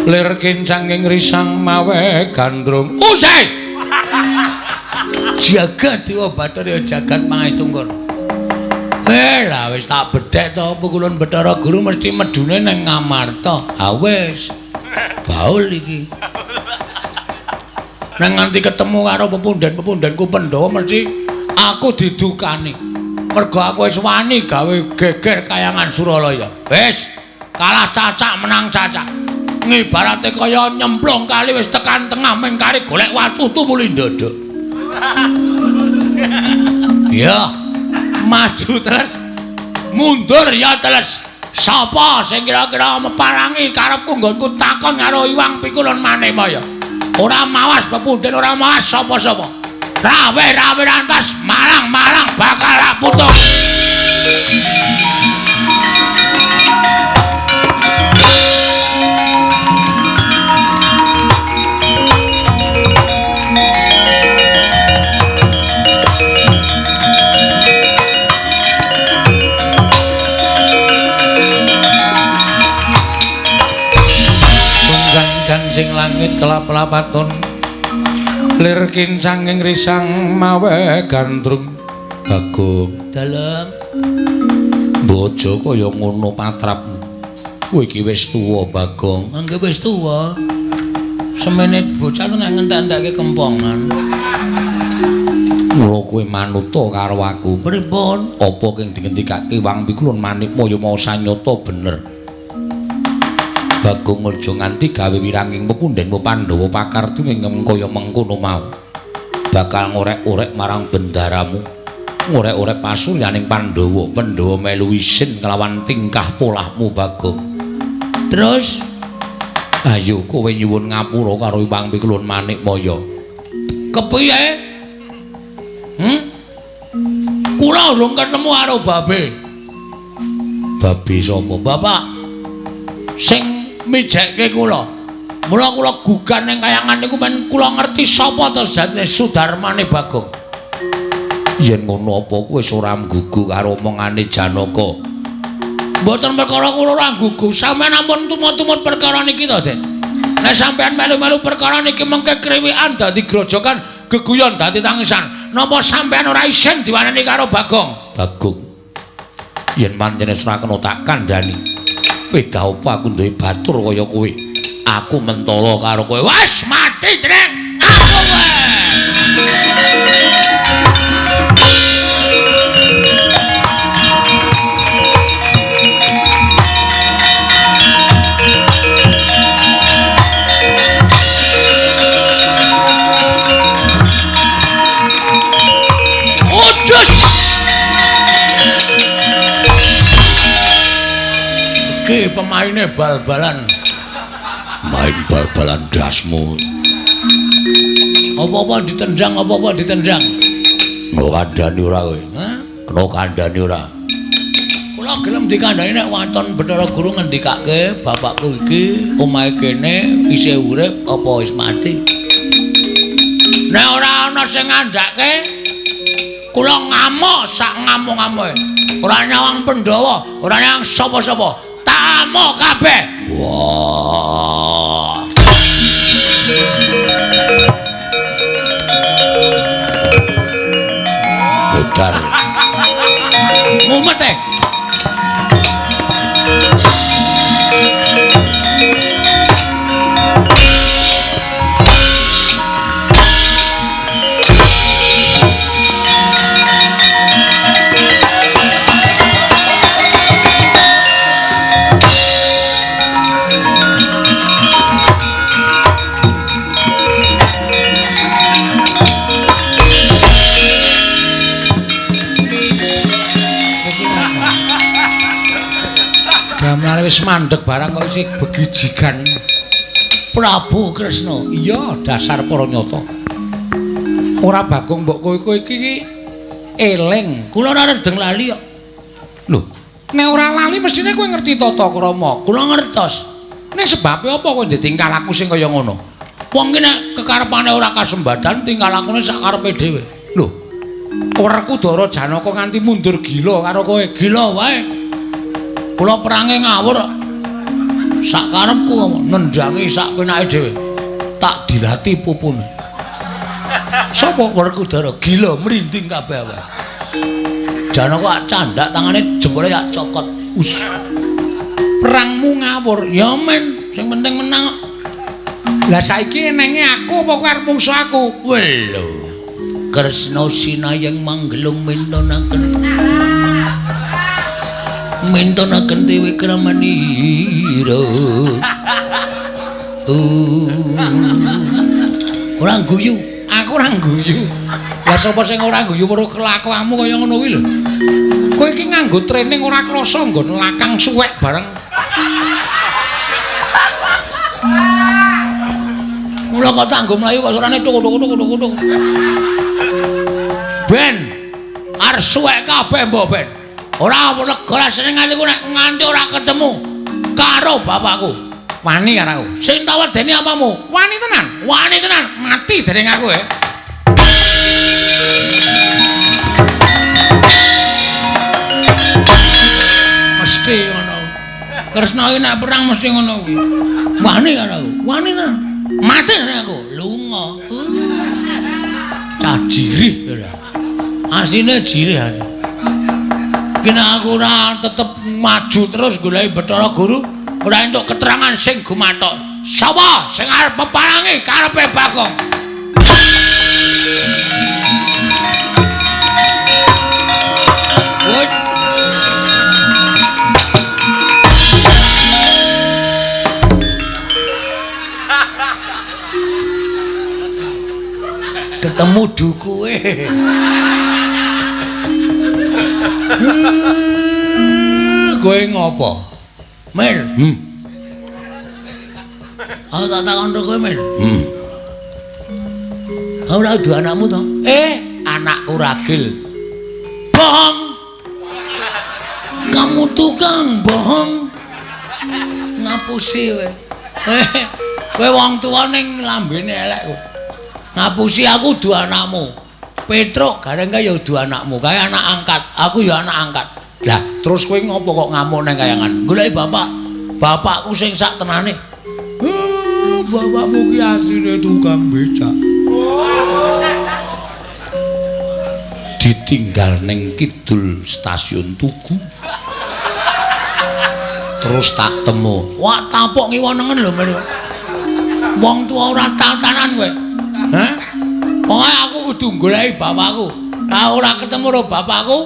lir kincanging risang mawe gandrung. Usai! Jagat Dewa Bathara jagat Pangestungkur. Lah wis tak bedhek to pukulun Bathara Guru mesti medune nang Ngamarta. Ha wis. Baul iki. Nang nganti ketemu karo pepunden-pepundenku Pandhawa mesti aku didukani. Mergo aku wis wani gawe geger kayangan Suralaya. Wis, kalah cacak menang cacak. Ngibarate kaya nyemplung kali wis tekan tengah mengkari golek watu tumuli ndodok. Ya, maju terus, mundur ya terus. Sapa sing kira-kira meparangi karepku nggonku takon karo Iwang Pikulun Manimaya. Ora mawas pepundhen, ora mawas sapa-sapa. Rawe-rawe rantas marang-marang bakal putung. Kancing langit kelap-lapaton lir kincanging risang mawe gandrung. Bagong dalem bojo kaya ngono patrapmu. Kowe iki wis tuwa Bagong. Nggih wis tuwa. Semene bocah nek ngentek-entekke kempongan. Mula kowe manuta karo aku. Pripun? Apa kang dingendikake Wang Pikulun Manikmaya mau sanyata bener. Bagong aja nganti gawe wiranging pepundhenmu Pandhawa pakarti ing kaya mengkono mau. Bakal ngorek-orek marang bendaramu, ngorek-orek pasuryaning Pandhawa. Pandhawa melu isin kelawan tingkah polahmu Bagong. Terus ayo kowe nyuwun ngapura karo Iwang Pikulun Manikmaya. Kepiye? Kula urung ketemu karo babe. Babe sapa? Bapak sing mijekke kula. Mula kula gugan ning kayangan niku men kula ngerti sapa to sejatine Sudarmane Bagong. Yen ngono apa kowe wis ora nggugu karo omongane Janaka? Mboten perkara kula ora nggugu, sampeyan ampun tumut-tumut perkara niki to, Den. Nek sampeyan melu-melu perkara niki mengke kriwikan dadi grojokan, geguyon dadi tangisan. Napa sampeyan ora isin diwaneni karo Bagong? Bagong. Yen pancen wis ora kena tak kandhani. Beda apa aku duwe batur kaya kowe. Aku mentolo karo kowe. Wes mati, Dreng. Aku wae. Ujus. Iki pemaine bal-balan. Main bal-balan dasmu. Apa-apa ditendang, apa-apa ditendang. Kena kandhani ora kowe? Hah? Kena kandhani ora? Kula gelem dikandhani nek waton Bathara Guru ngendikake bapakku iki omahe kene isih urip apa wis mati. Nek ora ana sing ngandhake kula ngamuk sak ngamuk-ngamuke. Ora nyawang Pandhawa, ora nyawang sapa-sapa. Amuk kabeh. Wah. Bodar. Mumet e. Gamelane wis mandeg barang kok isih begijigan. Prabu Kresna. Iya, dasar para nyata. Ora Bagong mbok kowe kowe iki eling. Kula ora redeng lali kok. Lho, nek ora lali mestine kowe ngerti tata krama. Kula ngertos. Nek sebabe apa kowe tingkah laku sing kaya ngono? Wong ki nek kekarepane ora kasembadan tingkah lakune sak karepe dhewe. Lho, Werkudara Janaka nganti mundur gila karo kowe. Gila wae. Kula perange ngawur. Sak karepku nendangi sak penake dhewe. Tak dilati pupune. Sapa Werkudara gila mrinding kabeh awake. Janaka candak tangane jempole tak cokot. Us. Perangmu ngawur. Ya men, sing penting menang. Lah saiki enenge aku apa kowe arep mungsu aku? Welo. Kresna sinayeng manggelung mintonaken. Mintonaken dewi kramanira. Ora guyu, aku ora guyu. Lah sapa sing ora guyu weruh kelakuanmu kaya ngono kuwi lho. Kowe iki nganggo training ora krasa nggon lakang suwek bareng. Mula kok tak nggo mlayu kok suarane tuk tuk tuk tuk tuk. Ben arep suwek kabeh mbok ben. Ora lega ora seneng atiku nek nganti ora ketemu karo bapakku. Wani karo aku. Sing tak wedeni apamu? Wani tenan. Wani tenan. Mati dereng aku e. Mesti ngono. Kresna iki nek perang mesti ngono kuwi. Wani karo aku. Wani tenan. Mati dereng aku. Lunga. Cah jirih ora. Asline jirih aku. Iki nek aku ora tetep maju terus goleki Bathara Guru, ora entuk keterangan sing gumathok. Sapa sing arep peparangi karepe Bagong? Ketemu dukuwe. Kowe ngopo? Mir. Aku tak takon kowe, Mir. Ora udu anakmu to? Anakku ragil. Bohong. Kamu tukang bohong. Ngapusi kowe. Kowe wong tuwa ning lambene elek kowe. Ngapusi aku udu anakmu. Petruk gareng kae ya udu anakmu, kae anak angkat, aku ya anak angkat. Lah, terus kowe ngopo kok ngamuk nang kayangan? Goleki bapak. Bapakku sing sak tenane. Bapakmu ki asline tukang becak. Ditinggal ning kidul stasiun Tugu. Terus tak temu. Wah, tapuk ngiwa nengen lho, Mir. Wong tuwa ora tatanan kowe. Hah? Pokoke aku kudu goleki bapakku. Lah ora ketemu karo bapakku,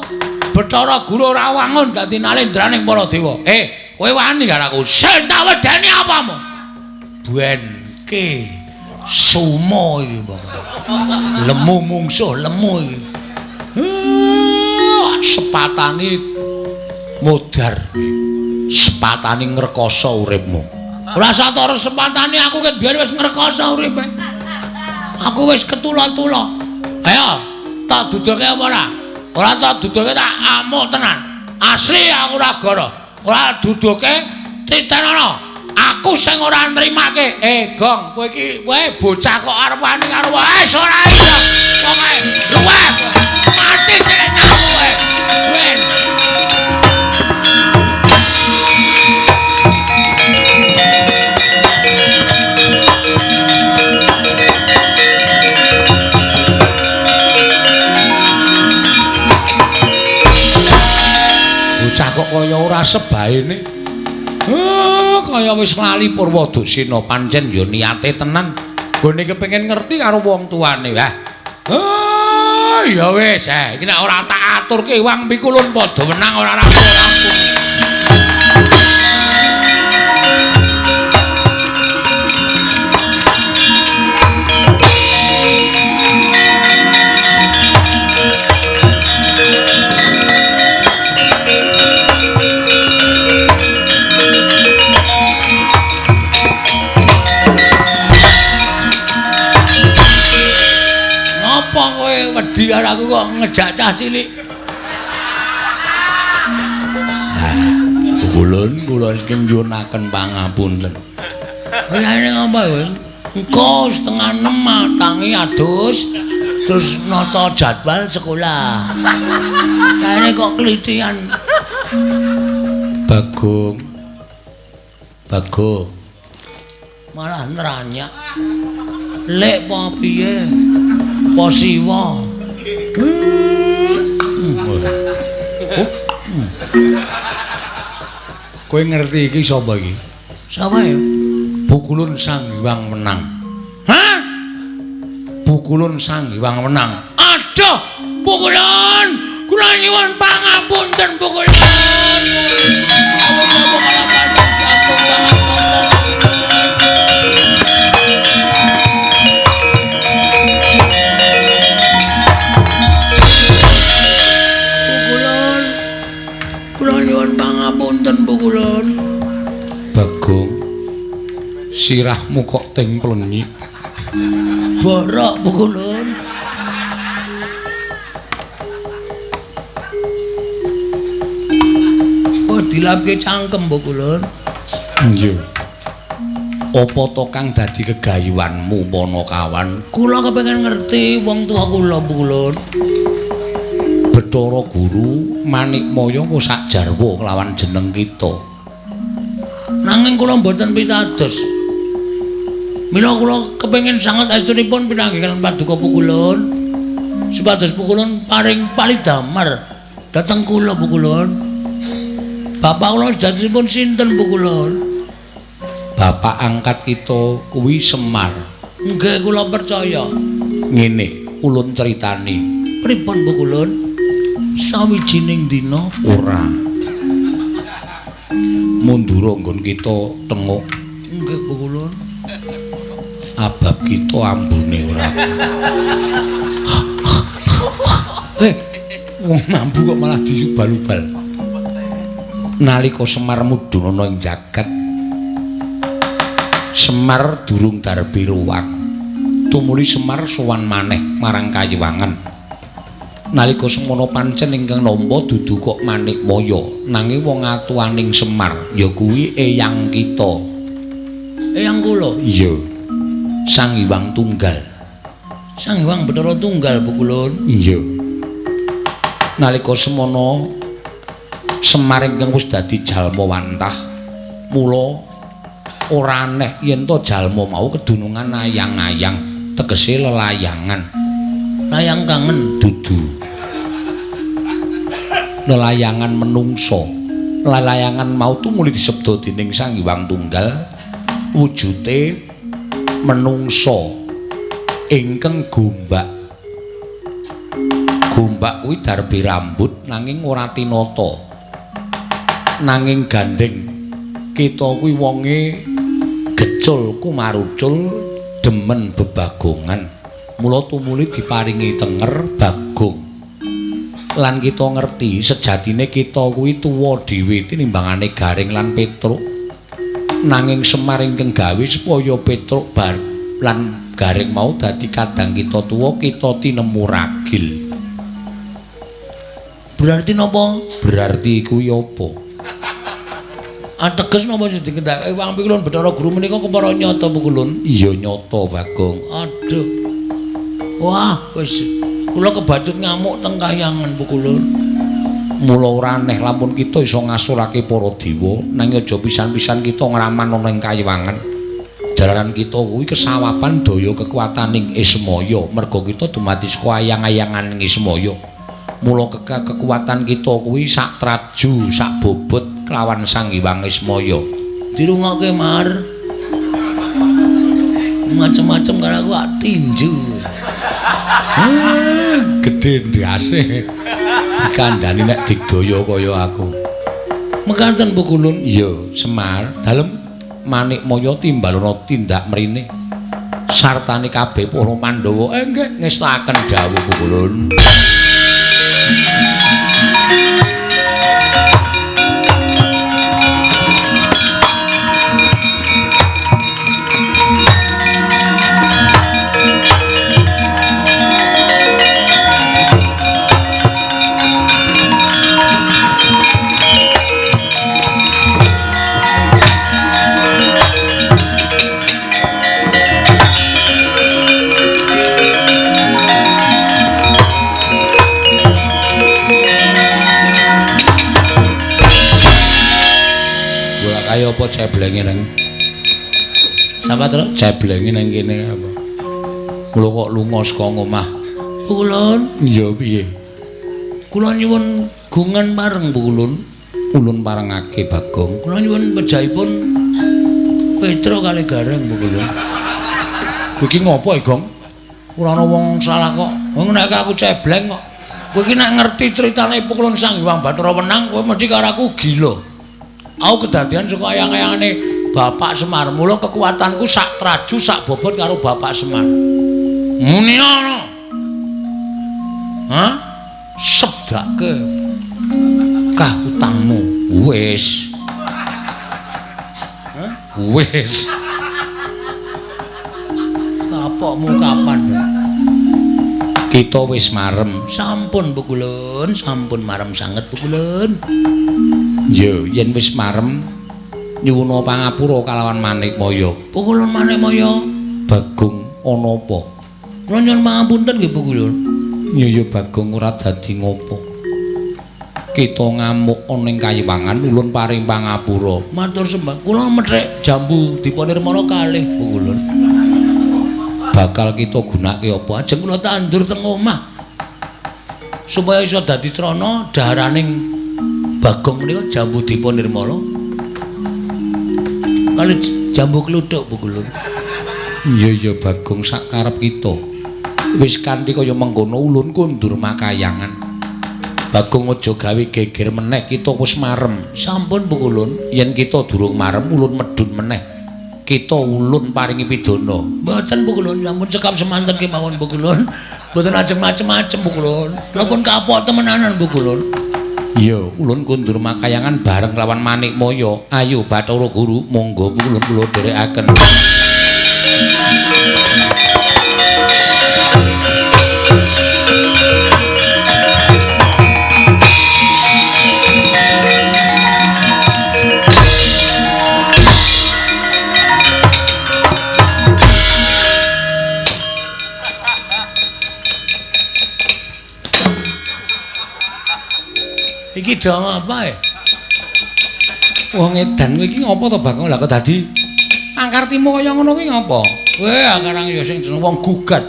Bathara Guru ora wangun dadi nalendraning para dewa. Kowe wani karo aku. Sing tak wedeni apamu? Benke sumo iki pokoke. Lemu mungsuh lemu iki. Sepatane modar. Sepatane ngrekoso uripmu. Ora satara sepatane aku ket biyen wis ngrekoso uripe. Aku wis ketula-tula. Ayo, tak duduke apa ora? Ora tak duduke tak amuk tenan. Asli aku ora gara. Ora duduke titenono. Aku sing ora nrimake. Gong, kowe iki kowe bocah kok arep wani karo wis ora iso. Pokoke luweh. Mati tenan kowe. Ben. Bocah kok kaya ora sebaene. Kaya wis lali Purwadusena pancen ya niate tenan. Nggone kepengin ngerti karo wong tuane. Ya wis, iki nek ora tak aturke wang pikulun padha menang ora rampung-rampung. Wedi karo aku kok ngejak cah cilik. Kulun kula iki nyuwunaken pangapunten. Lha ngapa kowe? Engko 5:30 tangi adus terus nata jadwal sekolah. Lha kok klitian. Bagong. Bagong. Malah neranyak. Lek apa piye? Apa siwa? Kowe ngerti iki sapa iki? Sapa ya? Pukulun Sang Hyang Wenang. Hah? Pukulun Sang Hyang Wenang. Aduh, Pukulun, kula nyuwun pangapunten Pukulun. Sirahmu kok ting plenyik. Borok Pukulun. Oh dilapke cangkem Pukulun. Iya. Apa to kang dadi kegayuanmu Panakawan? Kula kepengin ngerti wong tuwa kula Pukulun. Bathara Guru Manikmaya ku sak jarwa kelawan jeneng kita. Nanging kula mboten pitados. Mila kula kepengin sanget estunipun pinanggih kaliyan paduka Pukulun. Supados Pukulun paring palidamar dhateng kula Pukulun. Bapak kula sejatosipun sinten Pukulun? Bapak angkat kita kuwi Semar. Nggih kula percaya. Ngene, ulun critani. Pripun Pukulun? Sawijining dina ora mundura nggon kita tenguk. Nggih Pukulun. Abab kita ambune ora. Wong mambu kok malah disubal-ubal. Nalika Semar mudhun ana ing jagat, Semar durung darbi ruwak. Tumuli Semar sowan maneh marang Kayiwangan. Nalika semono pancen ingkang nampa dudu kok Manikmaya, nanging wong atuaning Semar ya kuwi eyang kita. Eyang kula? Iya. Sang Hyang Tunggal. Sang Hyang Bathara Tunggal Pukulun? Iya. Nalika semono Semar ingkang wis dadi jalma wantah, mula ora aneh yen to jalma mau kedunungan ayang-ayang, tegese lelayangan. Layang kangen dudu. Lelayangan menungso. Lelayangan mau tumuli disebda dening Sang Hyang Tunggal wujute menungso ingkang gombak. Gombak kuwi darbe rambut nanging ora tinata. Nanging gandheng kita kuwi wonge gecul kumarucul demen bebagongan. Mula tumuli diparingi tenger Bagong. Lan kita ngerti sejatine kita kuwi tuwa dhewe tinimbangane Gareng lan Petruk. Nanging Semar ingkang gawe supaya Petruk bar lan Gareng mau dadi kadang kita tuwa, kita tinemu ragil. Berarti napa? Berarti kuwi apa? Ateges napa sing dikendhake Wang Pikulun Bathara Guru menika kepara nyata Pukulun? Iya nyata Bagong. Aduh. Wah, wis kula kebacut ngamuk teng kahyangan Pukulun. Mula ora aneh lamun kita iso ngasurake para dewa, nanging aja pisan-pisan kita ngraman ana ing kayiwangan. Jalaran kita kuwi kesawapan daya kekuataning Ismaya, merga kita dumadi saka ayang-ayanganing Ismaya. Mula kekuatan kita kuwi sak traju, sak bobot kelawan Sang Hyang Ismaya. Dirungokke Mar. Macem-macem karo aku ak tinju. Gedhe ndase. Dikandhani nek digdaya kaya aku. Mekaten Pukulun? Iya, Semar. Dalem Manikmaya timbalana tindak mrene. Sartane kabeh para Pandhawa nggih ngestakaken dawuh Pukulun. Kaya apa ceblenge nang Sapa, Truk? Ceblenge nang kene apa? Kula kok lunga saka ngomah. Pukulun? Iya, piye? Kula nyuwun gungan pareng Pukulun. Ulun parengake Bagong. Kula nyuwun pejahipun Petro kali Gareng Pukulun. Kowe iki ngopo, Gong? Ora ana wong salah kok. Wong nek aku cebleng kok. Kowe iki nek ngerti critane Pukulun Sang Hyang Bathara Wenang, kowe mesti karo aku gila. Aku kedadian saka ayang-ayangane Bapak Semar. Mula kekuatanku sak traju sak bobot karo Bapak Semar. Muni ana. Hah? Sebdake. Kah utangmu. Wis. Hah? Wis. Kapokmu kapan? Kita wis marem. Sampun Pukulun, sampun marem sanget Pukulun. Yo, yen wis marem nyuwuna pangapura kalawan Manikmaya. Pukulun Manikmaya, Bagong ana apa? Kula nyuwun pangapunten nggih Pukulun. Yo yo Bagong ora dadi ngopo. Kita ngamuk ana ing kayiwangan ulun paring pangapura. Matur sembah. Kula methik jambu Dipanirmala kalih Pukulun. Bakal kita gunake apa? Ajeng kula tandur teng omah. Supaya iso dadi srana daharaning Bagong menika jambu Dipanirmala. Kali jambu kluthuk Pukulun. Iya iya Bagong sak karep kita. Wis kanthi kaya mengkono ulun kondur makayangan. Bagong aja gawe geger meneh, kita wis marem. Sampun Pukulun, yen kita durung marem ulun medhun meneh. Kita ulun paringi pidana. Mboten Pukulun, sampun cekap semanten kemawon Pukulun. Mboten ajeng macem-macem Pukulun. Kula pun kapok temenanan Pukulun. Iya, ulun kondur makayangan bareng lawan Manikmaya. Ayo Bathara Guru, monggo Pukulun kula dherekaken. Iki do apa ya? Wong edan kowe iki ngopo to Bagong? Lah kok dadi Angkartimo kaya ngono kuwi ngopo? Weh, karang ya sing jeneng wong gugat.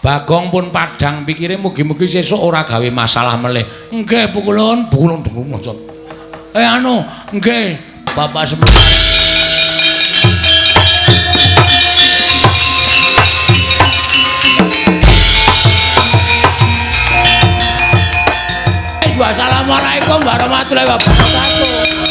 Bagong pun padhang pikire mugi-mugi sesuk ora gawe masalah melih. Nggih Pukulun, Pukulun maca. Eh anu, nggih Bapak Semar. Wassalamualaikum warahmatullahi wabarakatuh.